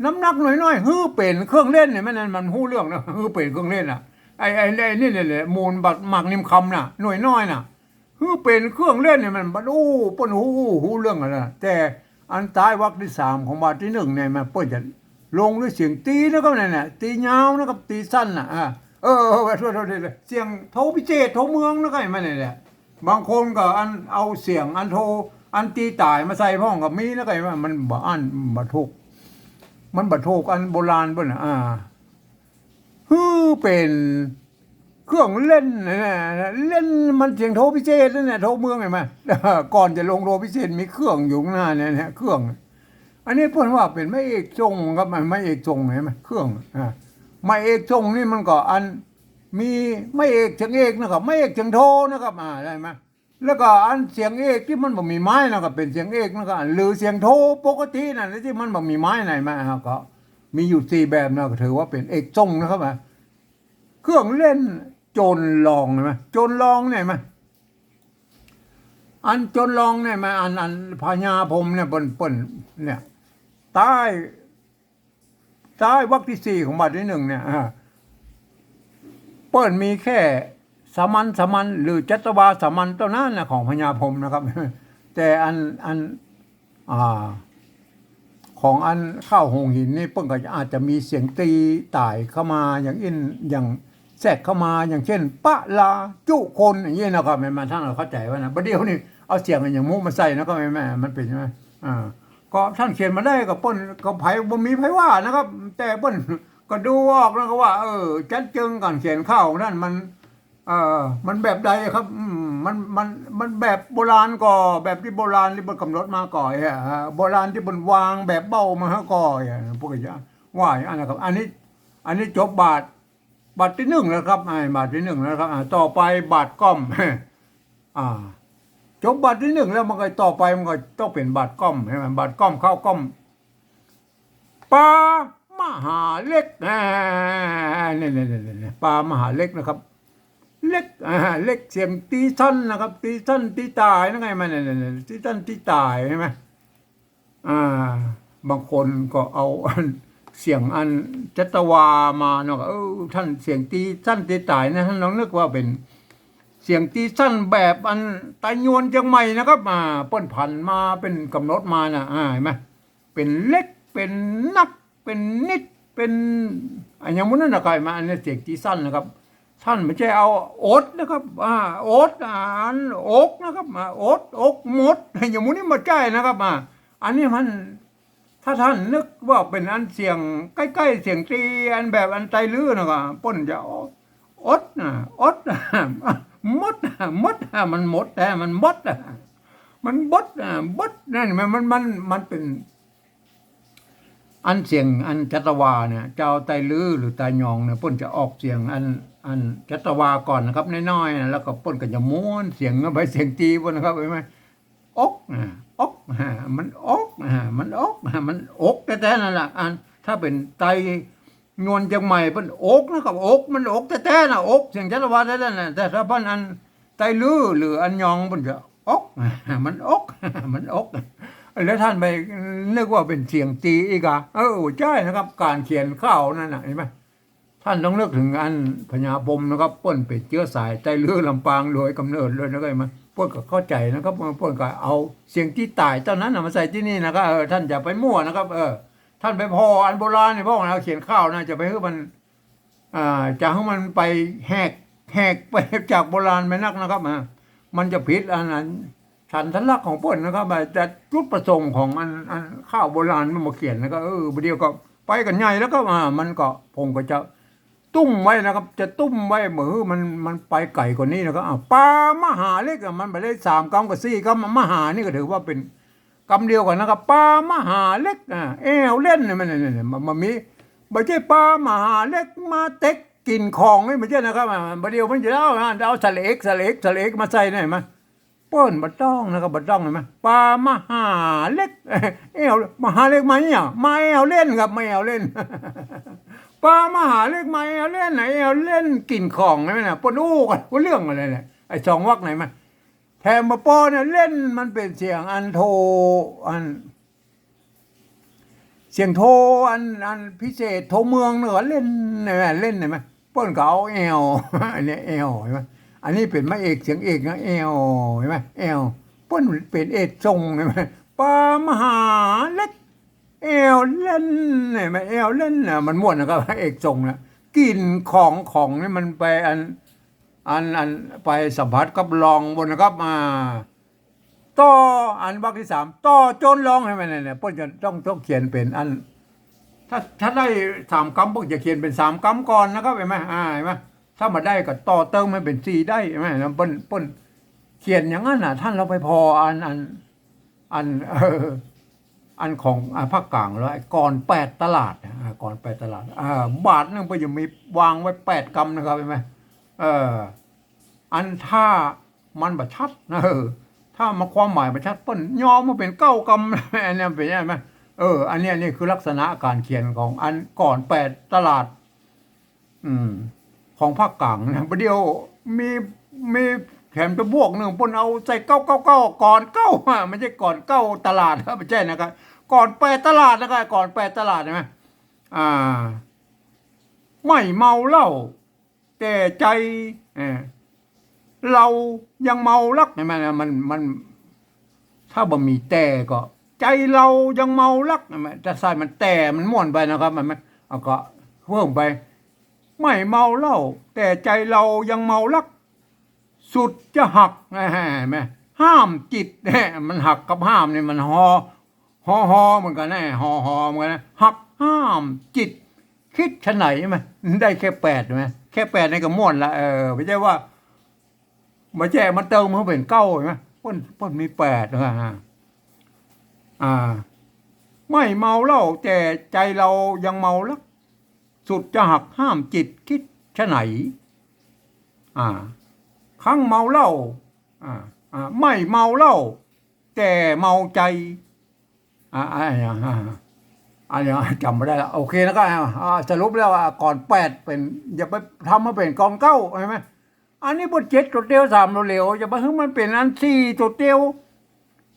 น้ำหนักหน่วยน้อย ฮือเป๋นเครื่องเล่นเนี่ย มัน มันฮู้เรื่องนะ ฮือเป๋นเครื่องเล่นน่ะ ไอ้ ไอ้ ไอ้นี่แหละ มูลบัก หมากนิมคำน่ะ หน่วยน้อยน่ะ ฮือเป๋นเครื่องเล่นเนี่ย มัน มัน โอ้ เปิ้นฮู้ ฮู้เรื่องอะน่ะ แต่อันต๊ายวรรคตี้สามของบาทตี้นึ่งเนี่ย มันเปิ้นจะลงด้วยเสียงตี๋นะครับ นั่นน่ะ ตี๋ยาวนะครับ ตี๋สั้นน่ะ อ่า เออ เออ โทษ โทษ โทษ เสียงโทพิเชษ โทเมืองนะครับ หันก่อ เนี่ยแหละ บางคนก็อันเอาเสียงอันโท อันตี๋ต๋ายมาใส่พ่องก็มีนะครับ หันก่อ มันบ่อั้น บ่ถูก มันบ่ถูกอันโบราณเปิ้นน่ะ อ่า ฮือเป๋นเครื่องเล่นน่ะ เล่นมันเสียงโทพิเชษนั่นแหละ โทเมืองหันก่อ ก่อนจะลงโทพิเชษมีเครื่องอยู่ข้างหน้าเนี่ยนะ เครื่อง อันนี้เปิ้นว่าเป๋นไม้เอกทรงครับ ไม้เอกทรงหันก่อ เครื่อง อ่า ไม้เอกทรงนี่มันก็อันมีไม้เอกเสียงเอกนะครับ ไม้เอกเสียงโทนะครับ อ่า หันก่อ แล้วก็อันเสียงเอกตี้มันบ่มีไม้น่ะก็เป๋นเสียงเอกน่ะก็ หรือเสียงโทปกตินั่นแหละตี้มันบ่มีไม้ไหนมา ก็มีอยู่สี่แบบน่ะ ก็ถือว่าเป๋นเอกทรงนะครับ อ่ะ เครื่องเล่นโจรลองหันก่อ โจรลองเนี่ยหันก่อ อันโจรลองเนี่ยหันก่อ อัน อันพญาพรหมเนี่ยเปิ้น เปิ้นเนี่ย ต๊าย ต๊ายวรรคตี้สี่ของบาทตี้นึ่งเนี่ย อ่า เปิ้นมีแค่สามัญ สามัญ หรือจัตวาสามัญเต้านั้นน่ะ ของพญาพรหมนะครับ แต่อัน อัน อ่า ของอันข้าวหงส์หินนี่ เปิ้นก็อาจจะมีเสียงตี๋ต๋ายเข้ามาอย่างอี้ อย่างแทรกเข้ามา อย่างเช่น ปะลาจุคน อย่างนี้นะครับ หันก่อ ต้านเข้าใจ๋ว่านะ บ่าเดี่ยวนี้เอาเสียงอันหยังมุมาใส่นะครับ หันก่อ มันเป๋นใช่ไหม อ่า ก็ต้านเขียนมาได้ก็เปิ้นก็ใผบ่มีใผว่านะครับ แต่เปิ้นก็ดูออกนะก็ว่า เออ จัดเจิงก๋านเขียนข้าวของต้านมัน เออ มันแบบใดครับ อืม มัน มัน มันแบบโบราณก่อ แบบตี้โบราณตี้เปิ้นก๋ำหนดมาก่อ เออ โบราณตี้เปิ้นวางแบบเบ้ามาก่อ เออ พวกจะว่าอย่างนั้นนะครับ อันนี้ อันนี้จบบาท บาทตี้นึ่งแล้วครับ อ่า บาทตี้นึ่งแล้วครับ อ่า ต่อไปบาทก้อม อ่า จบบาทตี้นึ่งแล้วมันก็ต่อไปมันก็ต้องเป๋นบาทก้อม หันก่อ บาทก้อม ข้าวก้อม ป๋ามหาเล็ก อ่า เนี่ย เนี่ย เนี่ย เนี่ย ป๋ามหาเล็กนะครับ เล็ก อ่า เล็กเสียงตี๋สั้นนะครับ ตี๋สั้นตี๋ต๋ายนะไง มัน เนี่ย เนี่ย เนี่ย ตี๋สั้นตี๋ต๋ายหันก่อ อ่า บางคนก็เอาอันเสียงอันจัตวามาเนาะ เออ ต้านเสียงตี๋สั้นตี๋ต๋ายนะ ต้านลองนึกว่าเป๋นเสียงตี๋สั้นแบบอันต๋ายวนเจียงใหม่นะครับ อ่า เปิ้นผันมาเป๋นก๋ำหนดมาน่ะ อ่า หันก่อ เป๋นเล็ก เป๋นนัก เป๋นนิด เป๋น อันหยังหมู่นั้นนะครับ มา อันนี้เสียงตี๋สั้นนะครับ ต้านบ่ใจ้เอาอดนะครับ อ่า อด อ่า อันอกนะครับ อ่า อด อก หมด อย่างหมู่นี้บ่ใจ้นะครับ อ่า อันนี้มัน ถ้าต้านนึกว่าเป๋นอันเสียงใก้ๆ เสียงตรี อันแบบอันไตลื้อนะก็ เปิ้นจะอดนะ อดนะ หมดนะ หมดนะ มันหมดแต๊ มันหมดนะ มันบดนะ บด นั่น มัน มัน มัน มันเป๋น อันเสียงอันจัตวาเนี่ย จาวไตลื้อหรือตายองเนี่ย เปิ้นจะออกเสียงอัน อันจัตวาก่อนนะครับ น้อยๆ นะ แล้วก็เปิ้นก็จะม้วนเสียงเข้าไป เสียงตรีเปิ้นนะครับ หันก่อ อกนะ อกนะ มันอกนะ มันอกนะ มันอกแต๊ๆ นั่นแหละ อัน ถ้าเป๋นไตยวนเจียงใหม่เปิ้นอกนะครับ อก มันอกแต๊ๆ นะ อก เสียงจัตวาแต๊ๆ นะ แต่ถ้าเปิ้นอันไตลื้อหรืออันยองเปิ้นจะอก มันอก มันอก แล้วต้านไปนึกว่าเป๋นเสียงตรีอีกอะ เออ ใจ้นะครับ ก๋านเขียนข่าวนั่นน่ะ หันก่อ ต้านต้องนึกเถิงอันพญาพรหมนะครับ เปิ้นเป๋นเจื๊อสายไตลื้อลำปางโดยก๋ำเนิดเลยนะครับ หันก่อ เปิ้นก็เข้าใจ๋นะครับ เปิ้นก็เอาเสียงตี้ต๋ายเต้านั้นน่ะมาใส่ตี้นี่นะครับ เออ ต้านอย่าไปมั่วนะครับ เออ ต้านไปผ่ออันโบราณนี่ ผ่ออันเขียนข่าวนะ จะไปหื้อมัน อ่า จะหื้อมันไปแหก แหกไปจากโบราณไปนักนะครับ อ่า มันจะผิดอันนั้น ฉันทลักษณ์ของเปิ้นนะครับ อ่า แต่จุดประสงค์ของอัน อันข่าวโบราณมันมาเขียนนะก็ เออ บ่าเดี่ยวก็ไปกั๋นใหญ่แล้วก็ อ่า มันก็ ผมก็จะตุ้มไว้นะครับ จะตุ้มไว้ บ่หื้อมัน มันไปไก๋กว่านี้นะครับ อ่า ปลามหาเหล็กอะ มันบ่ได้สามกำกับสี่กำ มหานี่ก็ถือว่าเป๋นกำเดียวกั๋นนะครับ ปลามหาเหล็ก อ่า แอ่วเล่นเนี่ย มัน เนี่ย เนี่ย มัน มันมี บ่ใจ้ปลามหาเหล็กมาเต็กกิ๋นของนี่ บ่ใจ้นะครับ อ่า บ่าเดี่ยวมันจะเอา อ่า เอาสระเอก สระเอก สระเอกมาใส่เนี่ย หันก่อ เปิ้นบ่ต้องนะครับ บ่ต้อง หันก่อ ปลามหาเหล็ก แอ่ว มหาเหล็กมาเนี่ย มาแอ่วเล่นครับ มาแอ่วเล่น ปลามหาเหล็กมาแอ่วเล่นนะ แอ่วเล่นกิ๋นของใช่ไหมนะ เปิ้นอู้กั๋นว่าเรื่องอะไรเนี่ย ไอ้สองวรรคไหนมา แถมบ่ปอเนี่ย เล่นมันเป๋นเสียงอันโท อัน เสียงโท อัน อันพิเศษ โทเมืองเนี่ย เล่นเนี่ย เล่น หันก่อ เปิ้นก็เอาแอ่ว อันนี้แอ่ว หันก่อ อันนี้เป๋นไม้เอกเสียงเอกนะ แอ่ว หันก่อ แอ่ว เปิ้นเป๋นเอกส่ง หันก่อ ปลามหาเหล็ก แอ่วเล่น หันก่อ แอ่วเล่นน่ะ มันม่วนนะครับ เอกส่งน่ะ กิ๋นของ ของนี่มันไปอัน อัน อันไปสัมผัสกับรองบ่นะครับ อ่า ต่อ อันวรรคตี้สาม ต่อโจนรอง หันก่อ เนี่ย เนี่ย เปิ้นจะต้อง ต้องเขียนเป๋นอัน ถ้า ถ้าได้สามกำ เปิ้นจะเขียนเป๋นสามกำก่อนนะครับ หันก่อ อ่า หันก่อ ถ้าบ่ได้ก็ต่อเติมหื้อเป๋นสี่ได้ หันก่อ เปิ้น เปิ้นเขียนอย่างนั้นน่ะ ต้านลองไปผ่ออัน อัน อัน เออ อันของ อ่า ภาคก๋างแล้ว ไอ้ก่อนแปดตลาดน่ะ อ่า ก่อนแปดตลาด อ่า บาทนึ่งเปิ้นจะมีวางไว้แปดกำนะครับ หันก่อ เออ อันถ้ามันบ่ชัดนะ เออ ถ้ามันความหมายบ่ชัด เปิ้นยอหื้อเป๋นเก้ากำ อันนี้เป๋นใช่ไหม เออ อันนี้ อันนี้คือลักษณะก๋านเขียนของอันก่อนแปดตลาด อืม ของภาคก๋างนะ บ่าเดี่ยวมี มีแถมจะบวกนึ่ง เปิ้นเอาใส่เก้าเก้าเก้า ก่อนเก้า อ่ะ บ่ใจ้ก่อนเก้าตลาด บ่ใจ้นะครับ ก่อนแปดตลาดนะครับ ก่อนแปดตลาด หันก่อ อ่า ไม่เมาเหล้า แต่ใจ เอ่อ เฮายังเมาฮัก หันก่อ มัน มัน ถ้าบ่มีแต่ก็ ใจเฮายังเมาฮัก หันก่อ ถ้าใส่มันแต่มันม่วนไปนะครับ มัน มัน เอาก็เพิ่มไป ไม่เมาเหล้า แต่ใจเฮายังเมาฮัก สุดจะหัก หันก่อ ห้ามจิต มันหักกับห้ามนี่มันฮอ ฮอฮอเหมือนกั๋นนะ ฮอฮอเหมือนกั๋นนะ หักห้ามจิต คิดฉะไหน หันก่อ ได้แค่แปด หันก่อ แค่แปดนี่ก็ม่วนละ เออ บ่ใจ้ว่า บ่ใจ้มาเติมหื้อเป๋นเก้า หันก่อ เปิ้น เปิ้นมีแปด หันก่อ อ่า ไม่เมาเหล้า แต่ใจเฮายังเมาฮัก สุดจะหักห้ามจิต คิดฉะไหน อ่า ครั้นเมาเหล้า อ่า อ่า ไม่เมาเหล้า แต่เมาใจ อ่า อ่า อ่า อ่า อันนี้จ๋ำบ่ได้ละ โอเคนะครับ อ่า อ่า สรุปแล้วว่าก่อนแปดเป๋น อย่าไปทำหื้อเป๋นก่อนเก้า หันก่อ อันนี้บ่เจ็ดตั๋วเตียว สามตั๋วเหลียว อย่าไปหื้อมันเป๋นอันสี่ตั๋วเตียว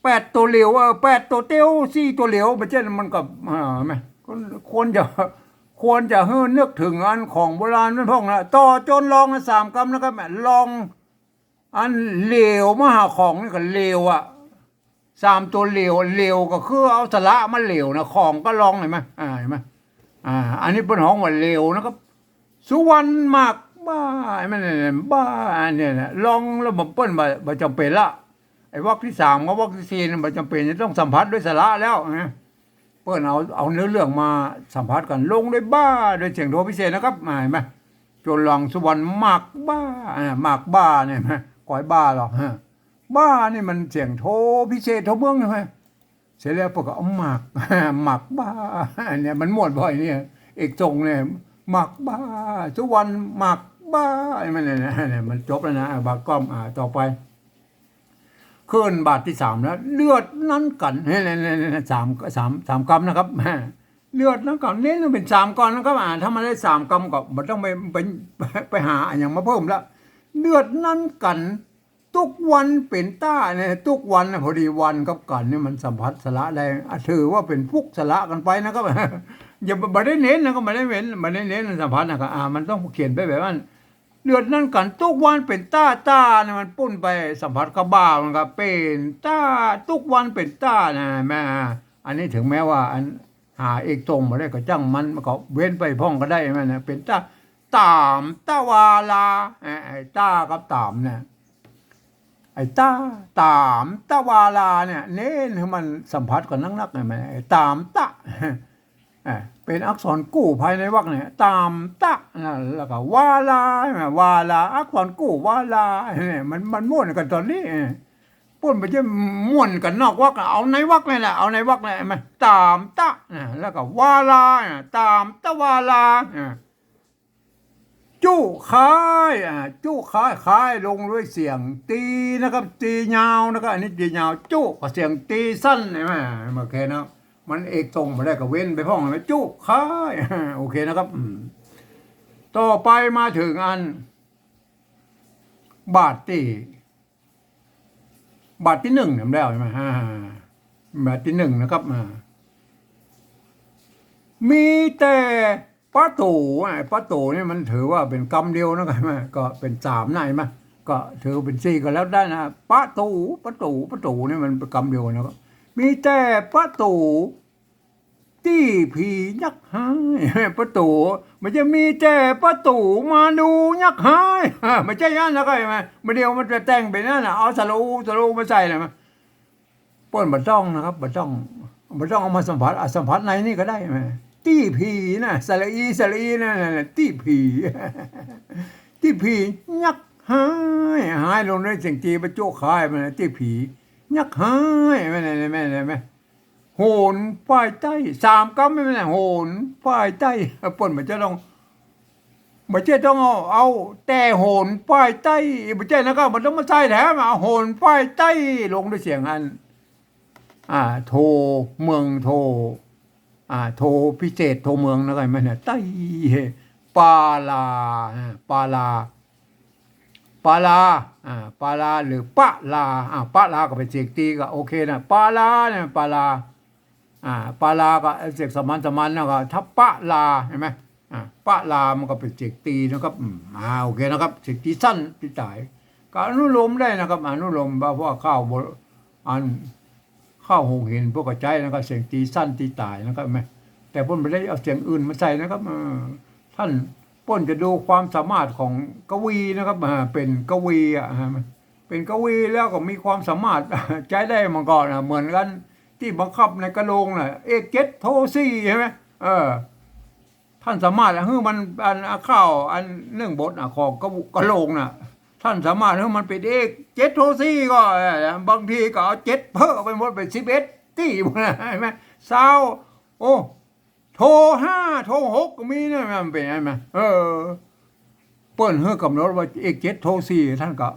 แปดตั๋วเหลียว เออ แปดตั๋วเตียว สี่ตั๋วเหลียว บ่ใจ้ มันก็ อ่า หันก่อ ควร ควรจะ ควรจะหื้อนึกเถิงอันของโบราณมันพ่องนะ ต่อโจนรองนะ สามกำนะครับ รอง อันเหลียวมาหาของนี่ก็เหลียวอะ สามตั๋วเหลียว เหลียวก็คือเอาสระมาเหลียวนะ ของก็รอง หันก่อ อ่า หันก่อ อ่า อันนี้เปิ้นฮ้องว่าเหลียวนะครับ สุวรรณหมาก บ้า ไอ้มันเนี่ย บ้า อันเนี่ยนะ ลองแล้วบ่ เปิ้นบ่ บ่จ๋ำเป๋นละ ไอ้วรรคตี้สามกับวรรคตี้สี่เนี่ยบ่จ๋ำเป๋นจะต้องสัมผัสด้วยสระแล้วนะ เปิ้นเอา เอาเนื้อเรื่องมาสัมผัสกั๋น ลงด้วยบ้า ด้วยเสียงโทพิเศษนะครับ อ่า หันก่อ จวนหลวงสุวรรณหมากบ้า อ่า หมากบ้าเนี่ยนะ ก๋อยบ้าหรอกฮะ บ้านี่มันเสียงโทพิเศษโทเมืองใช่ไหม เสร็จแล้วเปิ้นก็เอาหมาก หมากบ้า เนี่ยมันม่วนบ่อยเนี่ย เอกทรงเนี่ย หมากบ้า สุวรรณหมากบ้า ไอ้มันเนี่ยนะ เนี่ยมันจบแล้วนะ อ่ะ บาทก้อม อ่า ต่อไป ขึ้นบาทตี้สามแล้ว เลือดนั้นกั๋น เนี่ย เนี่ย เนี่ย เนี่ย สาม สาม สามกำนะครับ เลือดนั้นกั๋น เน้นเป๋นสามก่อนนะครับ อ่า ถ้ามันได้สามกำก็บ่ต้องไป ไป ไปหาอะหยังมาเพิ่มละ เลือดนั้นกั๋น ตุ๊กวันเป๋นต้าเนี่ย ตุ๊กวันนะ พอดีวันกับกั๋นเนี่ยมันสัมผัสสระได้ อ่ะ ถือว่าเป๋นพุกสระกั๋นไปนะครับ อย่า บ่ได้เน้นนะครับ บ่ได้เน้น บ่ได้เน้นสัมผัสนะครับ อ่า มันต้องเขียนไปแบบนั้น เลือดนั้นกั๋น ตุ๊กวันเป๋นต้า ต้าเนี่ยมันปุ้นไปสัมผัสกับบ้า มันก็เป๋นต้า ตุ๊กวันเป๋นต้านะ แม่ อันนี้ถึงแม้ว่าอัน หาเอกทรงบ่ได้ก็จ้างมัน มันก็เว้นไปพ่องก็ได้ มันนะ เป๋นต้า ต๋ามตะวาลา ไอ้ ไอ้ต้ากับต๋ามเนี่ย ไอ้ต้า ต๋ามตะวาลาเนี่ย เน้นหื้อมันสัมผัสกั๋นนักๆ เนี่ย มัน ไอ้ต๋ามตะ อ่า เป๋นอักษรกู้ภายในวรรคเนี่ย ต๋ามตะนะ แล้วก็วาลา วาลา อักษรกู้วาลา เนี่ย มัน มันม่วนกั๋นต๋อนนี้ เออ เปิ้นบ่ใจ้ม่วนกั๋นนอกวรรค เอาในวรรคนี่แหละ เอาในวรรคนี่แหละ หันก่อ ต๋ามตะนะ แล้วก็วาลานะ ต๋ามตะวาลา อ่า จุ๊คาย อ่า จุ๊คาย คายลงด้วยเสียงตีนะครับ ตียาวนะครับ อันนี้ตียาว จุ๊ก็เสียงตีสั้น หันก่อ โอเคนะ มันเอกทรงบ่ได้ก็เว้นไปพ่อง หันก่อ จุ๊คาย โอเคนะครับ อืม ต่อไปมาถึงอัน บาทตี้ บาทตี้นึ่งเนี่ยแล้วใช่ไหม อ่า บาทตี้นึ่งนะครับ อ่า มีแต่ปะตู๋ อ่ะ ปะตู๋เนี่ยมันถือว่าเป๋นกำเดียวนะครับ ก็เป๋นสามนะ หันก่อ ก็ถือเป๋นสี่ก็แล้วได้นะ ปะตู๋ ปะตู๋ ปะตู๋เนี่ยมันเป๋นกำเดียวนะครับ มีแต่ปะตู๋ ตี้ผียักษ์ฮ้าย ปะตู๋ บ่ใจ้มีแต่ปะตู๋มาดูยักษ์ฮ้าย บ่ใจ้อั้นนะครับ หันก่อ บ่าเดี่ยวมันจะแต่งเป๋นอั้นนะ เอาสระอู สระอูมาใส่เลย หันก่อ เปิ้นบ่ต้องนะครับ บ่ต้อง บ่ต้องเอามาสัมผัส อ่ะ สัมผัสในนี่ก็ได้ หันก่อ ตี้ผีนะ สระอี สระอีนะ ตี้ผี ตี้ผียักษ์ฮ้าย ฮ้ายลงด้วยเสียงตี บ่าจุ๊คายมันนะ ตี้ผียักษ์ฮ้าย แม่น แม่น แม่น แม่น โหนป้ายใต้ สามกำ แม่น โหนป้ายใต้ เปิ้นบ่ใจ้ต้อง บ่ใจ้ต้องเอา เอาแต่โหนป้ายใต้ บ่ใจ้นะครับ มันต้องมาใส่แถม เอาโหนป้ายใต้ลงด้วยเสียงอัน อ่า โท เมืองโท อ่า โทพิเศษ โทเมืองนะครับ หันก่อ ใต้ ปาลา อ่า ปาลา ปาลา อ่า ปาลา หรือปะลา อ่า ปะลาก็เป๋นเสียงตีก็โอเคนะ ปาลาเนี่ย ปาลา อ่า ปาลาก็เสียงสมานสมานนะ ก็ถ้าปะลา หันก่อ อ่า ปะลามันก็เป๋นเสียงตีนะครับ อืม อ่า โอเคนะครับ เสียงตีสั้นตีต๋าย ก็อนุโลมได้นะครับ อนุโลม เพราะว่าข้าวบ่ อัน ข้าวหงส์หินพวกก็ใจ๊นะครับ เสียงตีสั้นตีต๋ายนะครับ แม่ แต่เปิ้นบ่ได้เอาเสียงอื่นมาใส่นะครับ เออ ต้านเปิ้นจะดูความสามารถของกวีนะครับ อ่า เป๋นกวี อ่ะ อ่า เป๋นกวีแล้วก็มีความสามารถ ใจ๊ได้มาก่อนนะ เหมือนกั๋นตี้บังคับในกะโหลงน่ะ เอกเจ็ดโทสี่ ใช่ไหม เออ ต้านสามารถหื้อมัน อัน อ่ะ ข้าว อัน นึ่งบท อ่ะ ของกะ กะโหลงน่ะ ต้านสามารถหื้อมันเป๋นเอกเจ็ดโทสี่ ก็ เออ บางทีก็เอาเจ็ดเพิ่มไปหมด เป๋นสิบเอ็ดตี้ หันก่อ หันก่อ ซาว โอ้ โทห้า โทหกก็มีนะ มันเป๋นไง หันก่อ เออ เปิ้นหื้อกำหนดว่าเอกเจ็ดโทสี่ ต้านก็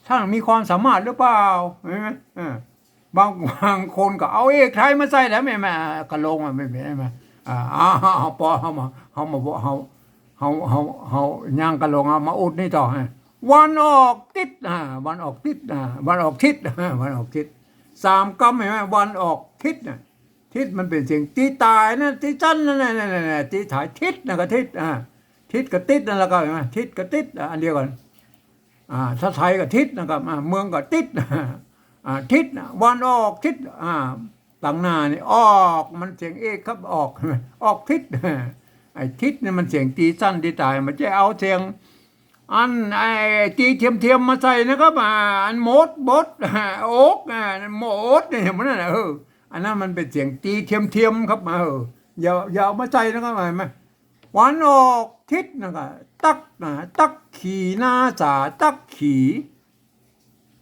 ต้านมีความสามารถหรือเปล่า หันก่อ เออ บาง บางคนก็เอาเอกไทยมาใส่แล้ว หันก่อ กะโหลงอะ หันก่อ อ่า เอา เอา ปอ เอามา เอามา เอา เอา เอา เอา ย่างกะโหลง เอามาอุดนี่ต่อ หันก่อ วันออกติศ อ่า วันออกติศ อ่า วันออกทิศ อ่า วันออกทิศ สามกำ หันก่อ วันออกทิศน่ะ ทิศมันเป๋นเสียงตี้ต๋ายนะ ตี้สั้นนั่นแหละ นั่นแหละ ตี้ต๋าย ทิศน่ะก็ทิศ อ่า ทิศกับติศนั่นแหละครับ หันก่อ ทิศกับติศ อ่า อันเดียวกั๋น อ่า ถ้าไทยก็ทิศนะครับ อ่า เมืองก็ติศ อ่า ทิศน่ะ วันออกทิศ อ่า ตังหน้านี่ ออก มันเสียงเอกครับ ออก ออกทิศ ไอ้ทิศนี่มันเสียงตี้สั้นตี้ต๋าย บ่ใจ้เอาเสียง อันไอ้ตี้เทียมๆ มาใส่นะครับ อ่า อันหมด บด อก อ่า หมดเนี่ย มันนั่นน่ะ เออ อันนั้นมันเป๋นเสียงตี้เทียมๆ ครับ เออ อย่า อย่าเอามาใส่นะครับ หันก่อ วันออกทิศนะครับ ตักนะ ตักขีนาสา ตักขี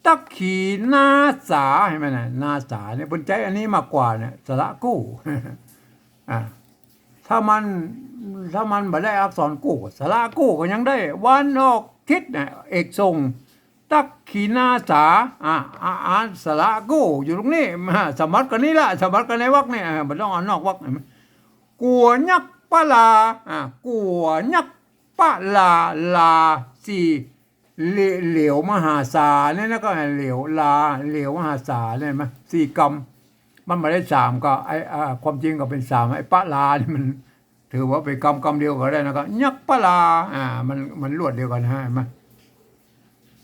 ตักขีนาสา หันก่อนะ นาสาเนี่ย เปิ้นใจ๊อันนี้มากกว่าเนี่ย สระกู้ อ่า ถ้ามัน ถ้ามันบ่ได้อักษรกู้ สระกู้ก็ยังได้ วันออกทิศเนี่ย เอกส่ง ตักขีนาสา อ่า อ่า อ่านสระกู้อยู่ตรงนี้ อ่า สัมผัสกั๋นนี่ละ สัมผัสกั๋นในวรรคเนี่ย อ่า บ่ต้องเอานอกวรรค หันก่อ กั๋วยักษ์ปะลา อ่า กั๋วยักษ์ปะลา ลาสี่ เหล เหลวมหาสาเนี่ยนะ ก็เหลวลา เหลวมหาสาเนี่ย หันก่อ สี่กำ มันบ่ได้สามก็ ไอ้ อ่า ความจริงก็เป๋นสาม ไอ้ปะลานี่มันถือว่าเป๋นกำกำเดียวก็ได้นะ ก็ยักษ์ปะลา อ่า มัน มันลวดเดียวกั๋นนะ หันก่อ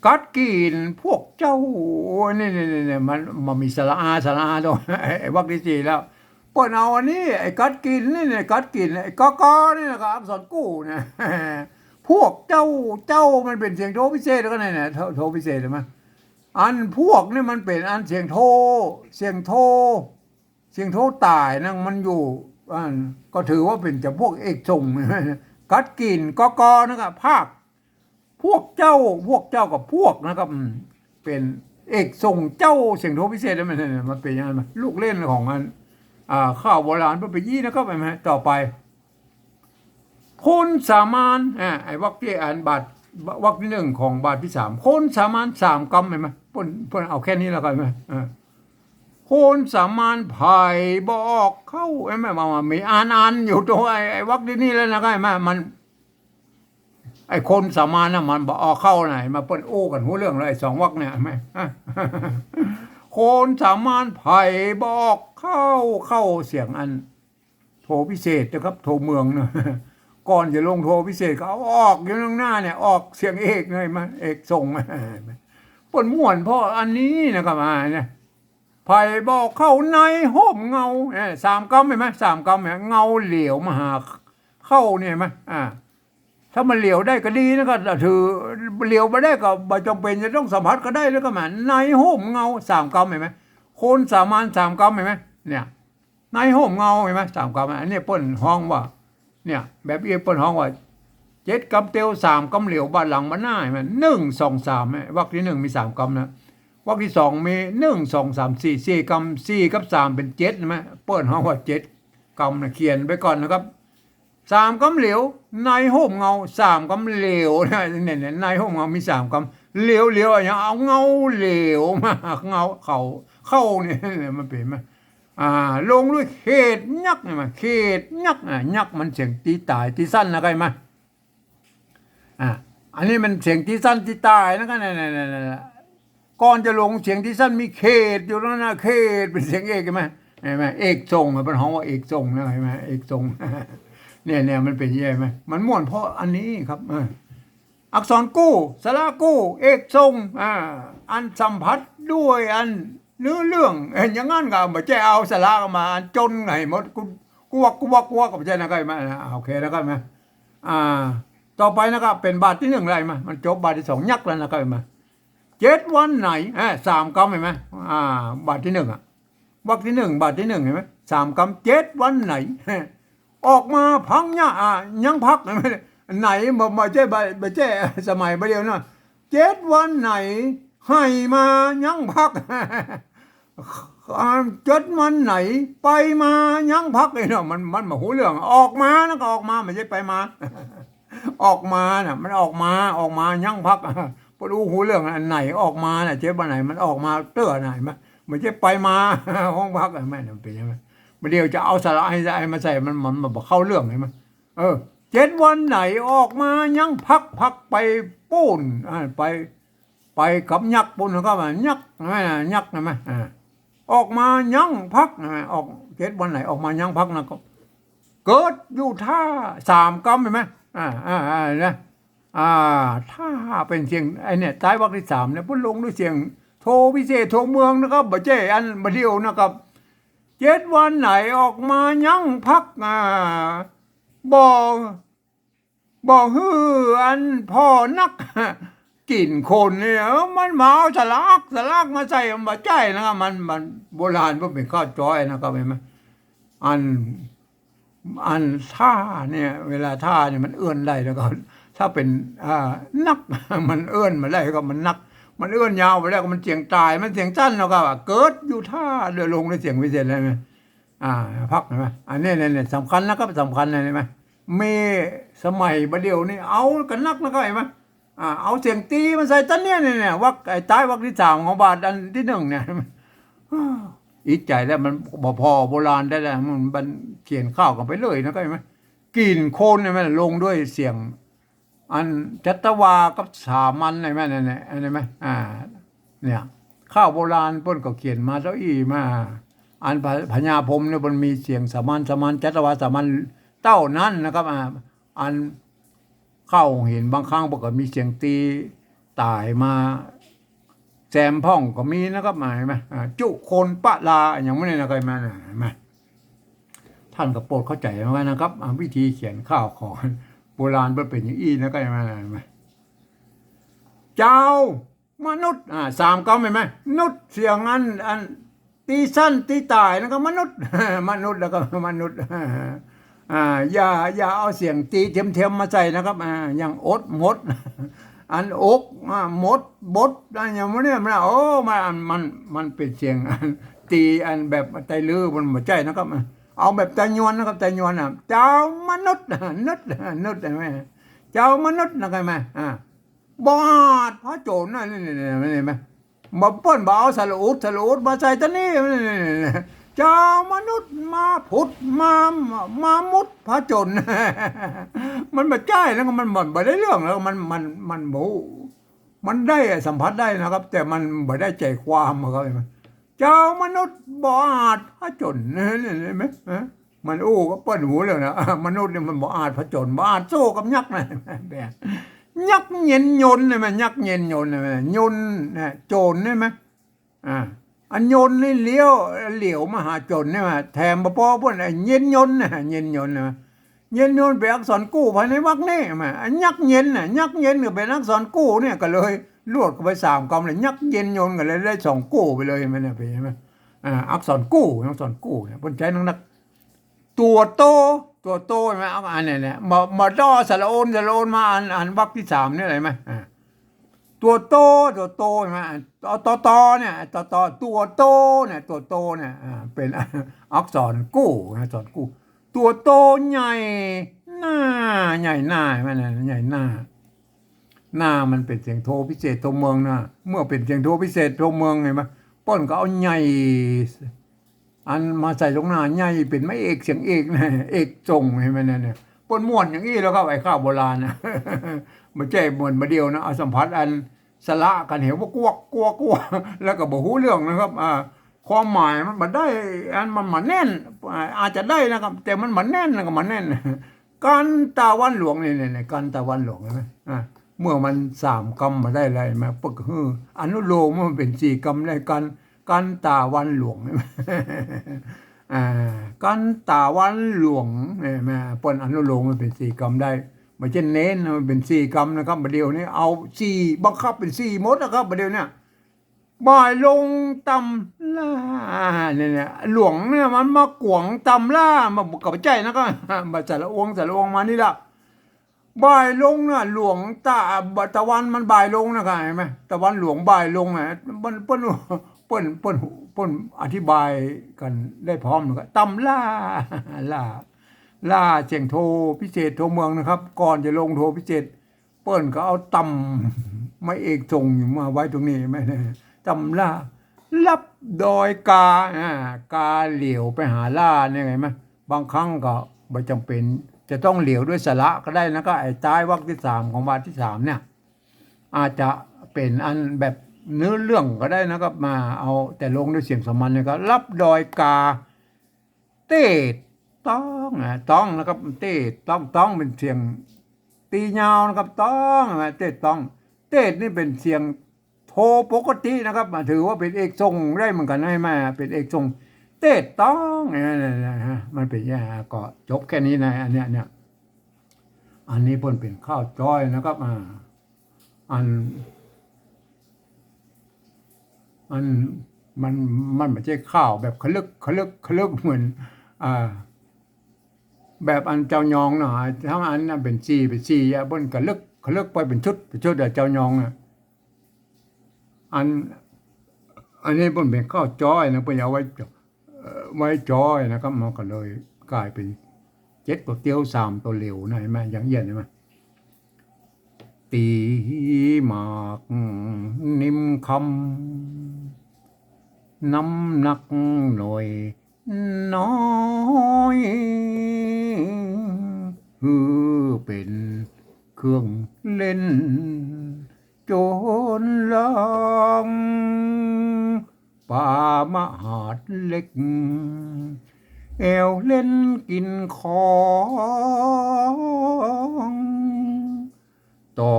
กัดกิ๋นพวกเจ้า นี่ นี่ นี่ นี่ มัน มันมีสระอา สระอาตรง ไอ้วรรคตี้สี่แล้ว เปิ้นเอาอันนี้ ไอ้กัดกิ๋นนี่ นี่ กัดกิ๋น ไอ้กอกอนี่นะ ก็อักษรกู้เนี่ย พวกเจ้า เจ้ามันเป๋นเสียงโทพิเศษ แล้วก็เนี่ย เนี่ย โท โทพิเศษ หันก่อ อันพวกนี่มันเป๋นอันเสียงโท เสียงโท เสียงโทต๋ายนั่นมันอยู่ อัน ก็ถือว่าเป๋นจำพวกเอกส่ง กัดกิ๋น กอกอ นั่นก็พาก พวกเจ้า พวกเจ้ากับพวกนะครับ อืม เป๋นเอกส่งเจ้า เสียงโทพิเศษ มัน มันเป๋นอย่างนั้น ลูกเล่นของอัน อ่า ข่าวโบราณเปิ้นไปยี่นะครับ หันก่อ ต่อไป คนสามัญ อ่า ไอ้วรรคตี้อันบาท วรรคตี้หนึ่งของบาทตี้สาม คนสามัญสามกำ หันก่อ เปิ้น เปิ้นเอาแค่นี้แล้วก็ หันก่อ อ่า คนสามัญไผบ่ออกเข้า หันก่อ มัน มันมีอัน อันอยู่ตรงไอ้ ไอ้วรรคตี้นี่แล้วนะ หันก่อ มัน ไอ้คนสามัญน่ะ มันบ่ออกเข้าไหน มาเปิ้นอู้กั๋นฮู้เรื่องเลย ไอ้สองวรรคเนี่ย หันก่อ คนสามัญไผบ่ออกเข้า เข้าเสียงอัน โทพิเศษนะครับ โทเมืองนะ ก่อนจะลงโทพิเศษก็เอาออกอยู่ข้างหน้าเนี่ย ออกเสียงเอกเลย หันก่อ เอกส่ง เปิ้นม่วนเพราะอันนี้นะครับ อ่า เนี่ย ไผบ่เข้าในฮ่มเงา เอ้ย สามกำ หันก่อ สามกำเนี่ย เงาเหลียวมาหาเข้าเนี่ย หันก่อ อ่า ถ้ามันเหลียวได้ก็ดีนะ ก็ถือ เหลียวบ่ได้ก็บ่จำเป๋นจะต้องสัมผัสก็ได้ แล้วก็มาในฮ่มเงา สามกำ หันก่อ คนสามัญสามกำ หันก่อ เนี่ย ในฮ่มเงา หันก่อ สามกำ อันนี้เปิ้นฮ้องว่า เนี่ย แบบอี้เปิ้นฮ้องว่า เจ็ดกำเตียว สามกำเหลียว บ่าหลังบ่าหน้า หันก่อ หนึ่ง สอง สาม หันก่อ วรรคตี้หนึ่งมีสามกำนะ วรรคตี้สองมี หนึ่ง สอง สาม สี่ สี่กำ สี่กับสามเป๋นเจ็ด หันก่อ เปิ้นฮ้องว่าเจ็ดกำนะ เขียนไปก่อนนะครับ สามกำเหลียว ในฮ่มเงา สามกำเหลียวนะ เนี่ย เนี่ย ในฮ่มเงามีสามกำ เหลียว เหลียวอะ ยังเอาเงาเหลียวมา เงาเข้า เข้าเนี่ย มันเป๋นมา อ่า ลงด้วยเขตยักษ์เนี่ยมา เขตยักษ์ อ่า ยักษ์มันเสียงตี้ต๋ายตี้สั้นนะ หันก่อ อ่า อันนี้มันเสียงตี้สั้นตี้ต๋ายนะ ก็เนี่ย เนี่ย เนี่ย เนี่ย ก่อนจะลงเสียงตี้สั้นมีเขตอยู่แล้วนะ เขตเป๋นเสียงเอก หันก่อ หันก่อ เอกส่งอะ เปิ้นฮ้องว่าเอกส่งนะ หันก่อ เอกส่ง เนี่ย เนี่ย มันเป๋นอย่างนี้ หันก่อ มันม่วนเพราะอันนี้ครับ เออ อักษรกู้ สระกู้ เอกส่ง อ่า อันสัมผัสด้วยอันเนื้อเรื่อง เอ้ย อย่างนั้นก็บ่ใจ้เอาสระมา อันจนไงหมด กู กวัก กวัก กวัก ก็บ่ใจ้นะ หันก่อ หันก่อ อ่า โอเคนะ หันก่อ หันก่อ อ่า ต่อไปนะ หันก่อ เป๋นบาทตี้หนึ่งแล้ว หันก่อ มันจบบาทตี้สองยักษ์แล้วนะ หันก่อ หันก่อ เจ็ดวันไหน อ่า สามกำ หันก่อ อ่า บาทตี้หนึ่งอะ วรรคตี้หนึ่ง บาทตี้หนึ่ง หันก่อ สามกำ เจ็ดวันไหน ออกมาพังยะ อ่า ยังพัก หันก่อ ไหน บ่ บ่ใจ้ บ่ บ่ใจ้สมัยบ่าเดี่ยวนะ เจ็ดวันไหน ไหมายังพัก อ่า เจ็ดวันไหน ไปมายังพัก ไอ้เนาะ มัน มันบ่ฮู้เรื่อง ออกมานะ ก็ออกมา บ่ใจ้ไปมา ออกมาน่ะ มันออกมา ออกมายังพัก เปิ้นอู้ฮู้เรื่อง อันไหนออกมาน่ะ เจ็ดวันไหน มันออกมาเตื้อไหน มัน มันจะไปมาห้องพัก หันก่อ มันเป๋นอย่างนั้น บ่าเดี่ยวจะเอาสระ หันก่อ หันก่อ มาใส่ มัน มัน มันบ่เข้าเรื่อง หันก่อ เออ เจ็ดวันไหนออกมายังพัก พักไปปู๊น อ่า ไป ไปกับยักษ์ปู๊น หันก่อ ว่ายักษ์ หันก่อ ยักษ์ หันก่อ อ่า ออกมายังพัก หันก่อ ออก เจ็ดวันไหนออกมายังพักนะ ก็ เกิดอยู่ท่า สามกำ หันก่อ อ่า อ่า อ่า นะ อ่า ถ้าเป๋นเสียง ไอ้เนี่ย ใต้วรรคตี้สามเนี่ย เปิ้นลงด้วยเสียงโทพิเศษ โทเมืองนะครับ บ่ใจ้อันบ่าเดี่ยวนะครับ เจ็ดวันไหนออกมายังพัก อ่า บ่ บ่หื้ออันผ่อนัก กิ๋นคนนี่ เออ มันมาเอาสระอัก สระอักมาใส่ มันบ่ใจ้นะครับ มัน มันโบราณเปิ้นเป๋นข้าวจ๊อยนะครับ หันก่อ อัน อันถ้าเนี่ย เวลาถ้าเนี่ยมันเอื้อนได้แล้วก็ ถ้าเป๋น อ่า นัก มันเอื้อนมาได้ก็มันนัก มันเอื้อนยาวไปแล้วก็มันเสียงต๋าย มันเสียงสั้นแล้วก็ เกิดอยู่ถ้าเดียวลงในเสียงวิเศษเลยนะ อ่า พัก หันก่อ อันนี้เนี่ย เนี่ย สำคัญนะครับ สำคัญนะ หันก่อ มีสมัยบ่าเดี่ยวนี้เอากั๋นนักนะครับ หันก่อ อ่า เอาเสียงตี๋มาใส่ตันเนี่ย เนี่ย เนี่ย วรรค ไอ้ต๊ายวรรคตี้สามของบาทอันตี้นึ่งเนี่ย อิจใจ๋แล้วมันบ่ผ่อโบราณได้แล้ว มัน มันเขียนข้าวกั๋นไปเลยนะ หันก่อ กิ๋นคนเนี่ยมันลงด้วยเสียง อันจัตวากับสามัญ หันก่อ เนี่ย เนี่ย หันก่อ อ่า เนี่ย ข้าวโบราณเปิ้นก็เขียนมาเต้าอี้มา อันพญาพรหมเนี่ยมันมีเสียงสามัญ สามัญ จัตวา สามัญเต้านั้นนะครับ อ่า อันเข้าโฮงเหียนบางครั้งเปิ้นก็มีเสียงตี๋ต๋ายมาแซมพ่องก็มีนะครับ หันก่อ อ่า จุคนปะลา อย่างนี้นะครับ หันก่อ หันก่อ ต้านก็โปรดเข้าใจ๋เหมือนกั๋นนะครับ อ่า วิธีเขียนข้าวของโบราณมันเป๋นอย่างอี้นะครับ หันก่อ เจ้า มนุษย์ อ่า สามกำ หันก่อ นุษย์ เสียงอัน อันตี๋สั้นตี๋ต๋ายนะครับ มนุษย์ มนุษย์ แล้วก็มนุษย์ อ่า อย่า อย่าเอาเสียงตี๋เทียมๆ มาใส่นะครับ อ่า อย่างอด หมด อันอก อ่า หมด บด อันอย่างนี้มัน โอ้ มัน มัน มันเป๋นเสียงอันตี๋อันแบบไตลื้อ มันบ่ใจ้นะครับ เอาแบบไตยวนนะครับ ไตยวนน่ะ เจ้ามนุษย์ นุษย์ นุษย์ หันก่อ เจ้ามนุษย์ นะครับ หันก่อ อ่า บ่อาจผจญนะ นี่ นี่ นี่ หันก่อ บ่ เปิ้นบ่เอาสระอุ สระอุมาใส่ตันนี้ นี่ นี่ นี่ เจ้ามนุษย์มาผุด มา มามุดผจญ มันบ่ใจ้แล้ว มันบ่ บ่ได้เรื่องแล้ว มัน มัน มันบ่ มันได้สัมผัสได้นะครับ แต่มันบ่ได้ใจ๋ความอะครับ หันก่อ เจ้ามนุษย์บ่อาจผจญ นี่ นี่ หันก่อ มันอู้กับเปิ้นหูแล้วนะ มนุษย์เนี่ยมันบ่อาจผจญ บ่อาจสู้กับยักษ์นะ ยักษ์เย็นยนต์เนี่ยมัน ยักษ์เย็นยนต์เนี่ยมัน ยนต์เนี่ย โจรเนี่ยมัน อ่า อันยนต์นี่เลี้ยว เหลียวมาหาโจรเนี่ยมัน แถมบ่ปอเปิ้น ไอ้เย็นยนต์เนี่ย เย็นยนต์เนี่ยมัน เย็นยนต์เป๋นอักษรกู้ภายในวรรคนี่มัน อันยักษ์เย็นน่ะ ยักษ์เย็นก็เป๋นอักษรกู้เนี่ย ก็เลยลวดเข้าไปสามกำเลย ยักษ์เย็นยนต์ก็เลยได้สองกู้ไปเลย หันก่อ เนี่ย หันก่อ อ่า อักษรกู้ อักษรกู้เนี่ย เปิ้นใจ๊นักๆ ตั๋วโต ตั๋วโต หันก่อ เอาอันนี้แหละ บ่ บ่ต้องสระโอน สระโอนมาอัน อันวรรคตี้สามนี่ หันก่อ อ่า ตั๋วโต ตั๋วโต หันก่อ ตอ ตอ ตอ เนี่ย ตอ ตอ ตั๋วโตเนี่ย ตั๋วโตเนี่ย อ่า เป๋นอักษรกู้นะ อักษรกู้ ตั๋วโตใหญ่หน้า ใหญ่หน้า หันก่อ ใหญ่หน้า หน้ามันเป๋นเสียงโทพิเศษโทเมืองนะ เมื่อเป๋นเสียงโทพิเศษโทเมือง หันก่อ เปิ้นก็เอาใหญ่ อันมาใส่ตรงหน้า ใหญ่เป๋นไม้เอกเสียงเอกนะ เอกส่ง หันก่อ เนี่ย เนี่ย เปิ้นม่วนอย่างอี้แล้วครับ ไอ้ข้าวโบราณนะ บ่ใจ้ม่วนบ่าเดี่ยวนะ เอาสัมผัสอันสระกั๋นเหียว่า กวก กวก กวก แล้วก็บ่ฮู้เรื่องนะครับ อ่า ความหมายมันบ่ได้ อันมันบ่แน่น อ่า อาจจะได้นะครับ แต่มันบ่แน่นนะ ก็บ่แน่น กั๋นตาวันหลวง นี่ นี่ นี่ กั๋นตาวันหลวง หันก่อ อ่า เมื่อมันสามกำบ่าได้แล้ว หันก่อ เปิ้นก็หื้ออนุโลมมันเป๋นสี่กำได้ กั๋น กั๋นตาวันหลวง หันก่อ อ่า กั๋นตาวันหลวง หันก่อ เปิ้นอนุโลมมันเป๋นสี่กำได้ บ่ใจ้เน้นมันเป๋นสี่กำนะครับ บ่าเดี่ยวนี้เอาสี่ บังคับเป๋นสี่หมดนะครับ บ่าเดี่ยวนี้ บ่ายลงตำล่า เนี่ย เนี่ย หลวงเนี่ยมันมาขวางตำล่า มันก็บ่ใจ้นะ ก็บ่าสระอง สระองมานี่ละ บ่ายลงน่ะ หลวงตะ ตะวันมันบ่ายลงนะ หันก่อ หันก่อ ตะวันหลวงบ่ายลงน่ะ เปิ้น เปิ้น เปิ้น เปิ้น เปิ้นอธิบายกั๋นได้พร้อมก็ ตำล่า ล่า ล่าเสียงโทพิเศษโทเมืองนะครับ ก่อนจะลงโทพิเศษ เปิ้นก็เอาตำไม้เอกส่งมาไว้ตรงนี้ แม่น ตำล่า ลับดอยกา อ่า กาเหลียวไปหาล่าเนี่ย หันก่อ บางครั้งก็บ่จ๋ำเป๋นจะต้องเหลียวด้วยสระก็ได้นะ ก็ ไอ้ต๊ายวรรคตี้สามของบาทตี้สามเนี่ย อาจจะเป๋นอันแบบเนื้อเรื่องก็ได้นะครับ มาเอาแต่ลงด้วยเสียงสามัญเนี่ยก็ ลับดอยกา เตดต้อง อ่า ต้องนะครับ เตดต้อง ต้องเป๋นเสียงตี๋ยาวนะครับ ต้อง อ่า เตดต้อง เตดนี่เป๋นเสียงโทปกตินะครับ อ่า ถือว่าเป๋นเอกส่งได้เหมือนกั๋น หันก่อ เป๋นเอกส่ง เตดต้อง อ่า เนี่ย เนี่ย ฮะ มันเป๋นอย่างนี้ ก็จบแค่นี้นะ อันเนี้ย เนี่ย อันนี้เปิ้นเป๋นข้าวจ๊อยนะครับ อ่า อัน อัน มัน มันบ่ใจ้ข้าวแบบขะลึก ขะลึก ขะลึกเหมือน อ่า แบบอันเจ้ายองเนาะ ทั้งอันนั้นเป๋นสี่ เป๋นสี่อะ เปิ้นขะลึก ขะลึกไปเป๋นชุด เป๋นชุดอะ เจ้ายองน่ะ อัน อันนี้เปิ้นเป๋นข้าวจ๊อยนะ เปิ้นเอาไว้ เอ่อ ไว้จ๊อยนะครับ มันก็เลยก๋ายเป๋นเจ็ดตั๋วเตี้ยวสามตั๋วเหลียวนะ หันก่อ อย่างเอี้ยนหันก่อ ตี๋หมากนิ่มคำ น้ำหนักหน่อยน้อย หื้อเป๋นเครื่องเล่น โจรร้อง ปามหาดเล็ก แอ่วเล่นกิ๋นของ ต่อ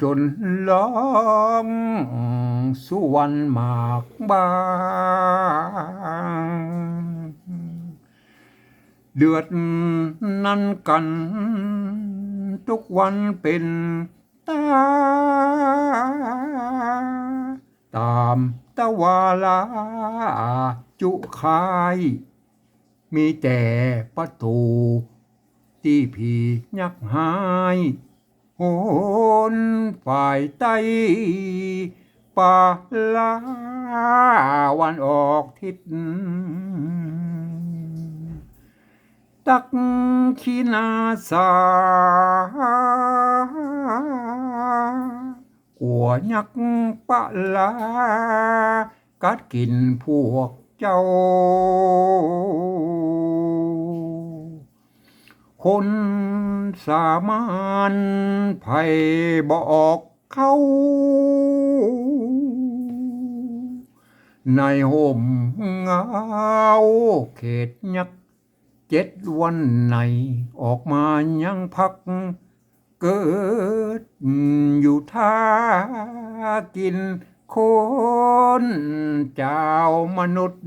จนร้องสุวรรณหมากบาง เดือดนั้นกั๋น ตุ๊กวันเป๋น ตา ต๋ามตะวาลาจุคาย มีแต่ปะถูตี้ผียักษ์ฮ้าย โหนฝ่ายใต้ ปะลาวันออกทิศ ตักขิณาสา กั๋วยักษ์ปะลา กัดกิ๋นพวกเจ้า คนสามัญไผบ่ออกเข้า ในฮ่มเงาเขตยักษ์ เจ็ดวันในออกมายังพัก เกิดอยู่ถ้ากิ๋นคนจาวมนุษย์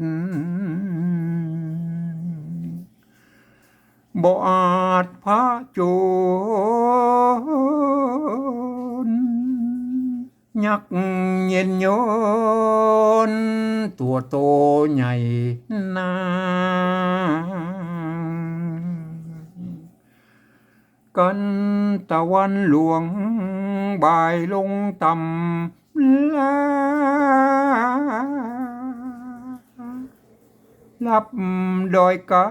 บ่อาจผจญ ยักษ์เย็นยน ตั๋วโตใหญ่นา กันตะวันหลวงบ่ายลงต่ำลา ลับดอยกา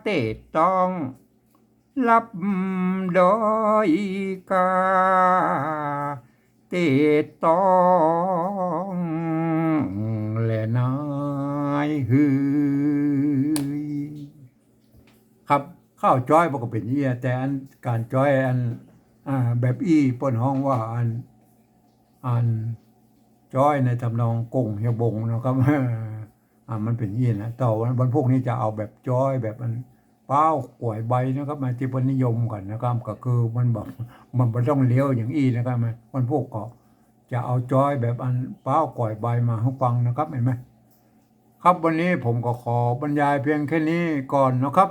เตดต้อง ลับดอยกาเตดต้อง แลนายเฮย ครับ ข้าวจ๊อยมันก็เป๋นอี้ แต่อันก๋านจ๊อยอัน อ่า แบบอี้เปิ้นฮ้องว่าอัน อันจ๊อยในทำนองก๋งเฮียบงนะครับ อ่า มันเป๋นอี้นะ แต่วัน วันพูกนี้จะเอาแบบจ๊อยแบบอันป๊าวก๋วยใบนะครับ มาตี้เปิ้นนิยมกั๋นนะครับ ก็คือมันแบบ มันบ่ต้องเลี้ยวอย่างอี้นะครับ วันพูกก็จะเอาจ๊อยแบบอันป๊าวก๋วยใบมาหื้อฟังนะครับ หันก่อ ครับ วันนี้ผมก็ขอบรรยายเพียงแค่นี้ก่อนนะครับ